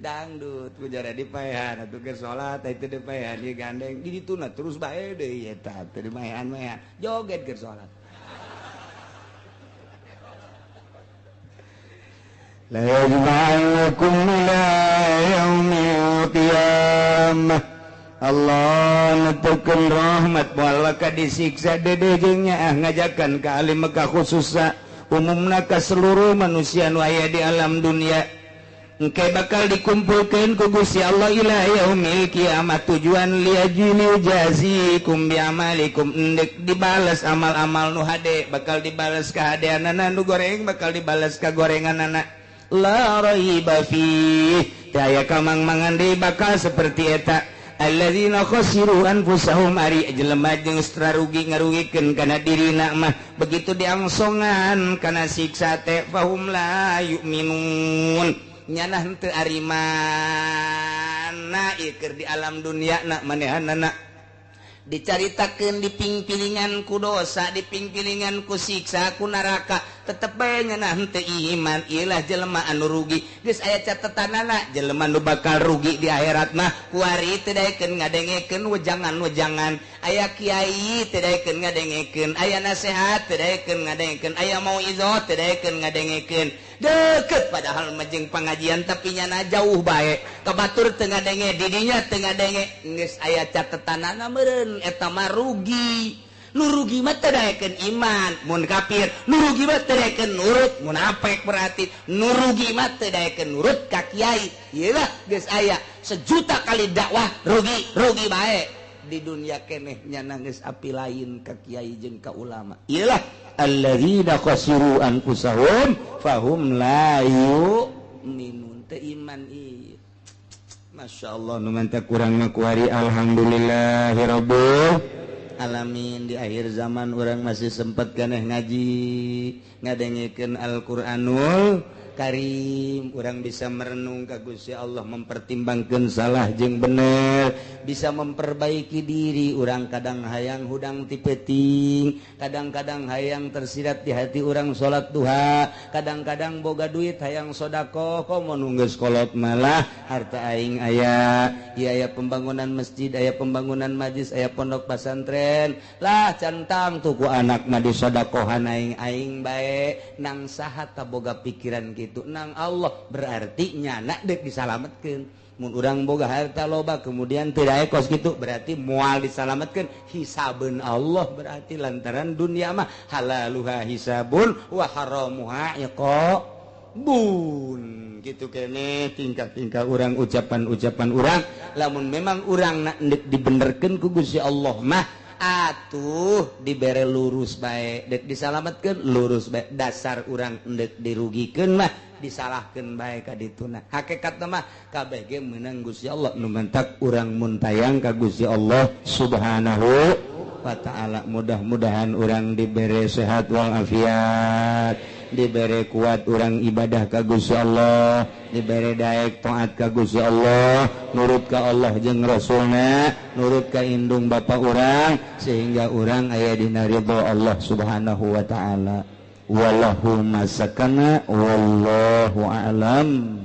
Dangdut ku jara dipaehan atuh keur salat itu dipaehan ieu gandeng di dituna terus bae deui eta teu dimaehan-maehan joget keur salat. La yajma'ukum ila yaumil qiyamah. Allah netukeun rahmat moal ka disiksa dede jeung nyaah ngajakan ka ahli Mekah khususna umumna ka seluruh manusia nu aya di alam dunia. Engke bakal dikumpulkeun ku Gusti Allah ila yaumil kiamat tujuan liajili jazikum bi amalikum endek dibales amal-amal nu hade bakal dibales kahadeanana nu goreng bakal dibales ka gorenganana. La raiba fi daya kamang-mangan deui bakal seperti eta alladzina khasiru anfusahum ari jelema jeung rugi ngarugikeun kana dirina mah begitu diangsongan kana siksa teh fahum la yu'minun nyanah henteu arimana ieu keur di alam dunia na manehanana dicaritakeun dipingpilingan ku dosa dipingpilingan ku siksa ku neraka tetep bae nyanah henteu iman ieu lah jelema anu rugi geus aya catetanana jelema nu bakal rugi di akhirat mah kuari teu daekeun ngadengekeun wejangan-wejangan aya kiai teu daekeun ngadengekeun aya nasehat teu daekeun ngadengekeun aya mauizah teu daekeun ngadengekeun deket padahal mah jeung pengajian tapi nyana jauh bae ka batur teu ngadenge didinya teu ngadenge geus aya catetanana meureun eta mah rugi. Nu rugi mah teu daekeun iman mun kafir, nu rugi mah teu daekeun nurut munafik berarti, nu rugi mah teu daekeun nurut ka kiai. Ieu lah geus aya sejuta kali dakwah rugi rugi bae di dunia keneh nyana geus api lain ka kiai jeung ka ulama. Ieu lah alladzina khasiru anfusahum fahum la yu'minun teu iman ieu. Masya Allah nu mantap kurang mah kuari alhamdulillahirabbil alamin. Di akhir zaman orang masih sempat keneh ngaji ngadengekeun Al-Qur'anul Karim, orang bisa merenung ka Gusti Allah, mempertimbangkeun salah jeung bener, bisa memperbaiki diri. Urang kadang hayang hudang ti peuting, kadang-kadang hayang tersirat di hati urang salat duha, kadang-kadang boga duit hayang sedekah, komo nu geus kolot malah harta aing aya, ieu aya pembangunan masjid, aya pembangunan majlis, aya pondok pesantren, lah centang tuh ku anak mah disodakohan aing aing bae. Nang saha ta boga pikiran gitu nang Allah berarti nyana dek disalametkeun. Mun urang boga harta loba kemudian tidak ekos gitu berarti moal disalametkeun hisabeun Allah berarti lantaran dunia mah halaluha hisabun wa haramuha iqabun gitu kene tingkah-tingkah urang ucapan-ucapan urang lamun memang urang nak dibenerkeun ku Gusti Allah mah atuh dibere lurus bae dek disalametkeun lurus bae dasar urang endek dirugikeun mah disalahkeun bae ka dituna hakikatna mah kabeh ge meunang Gusti Allah nu mentak urang mun tayang ka Gusti Allah Subhanahu wa ta'ala. Mudah-mudahan urang dibere sehat walafiat, dibere kuat urang ibadah ka Gusti Allah, dibere daek taat ka Gusti Allah, nurut ka Allah jeung Rasulna, nurut ka indung bapa urang sehingga urang aya dina ridho Allah Subhanahu wa ta'ala. Wallahu masakana wallahu a'lam.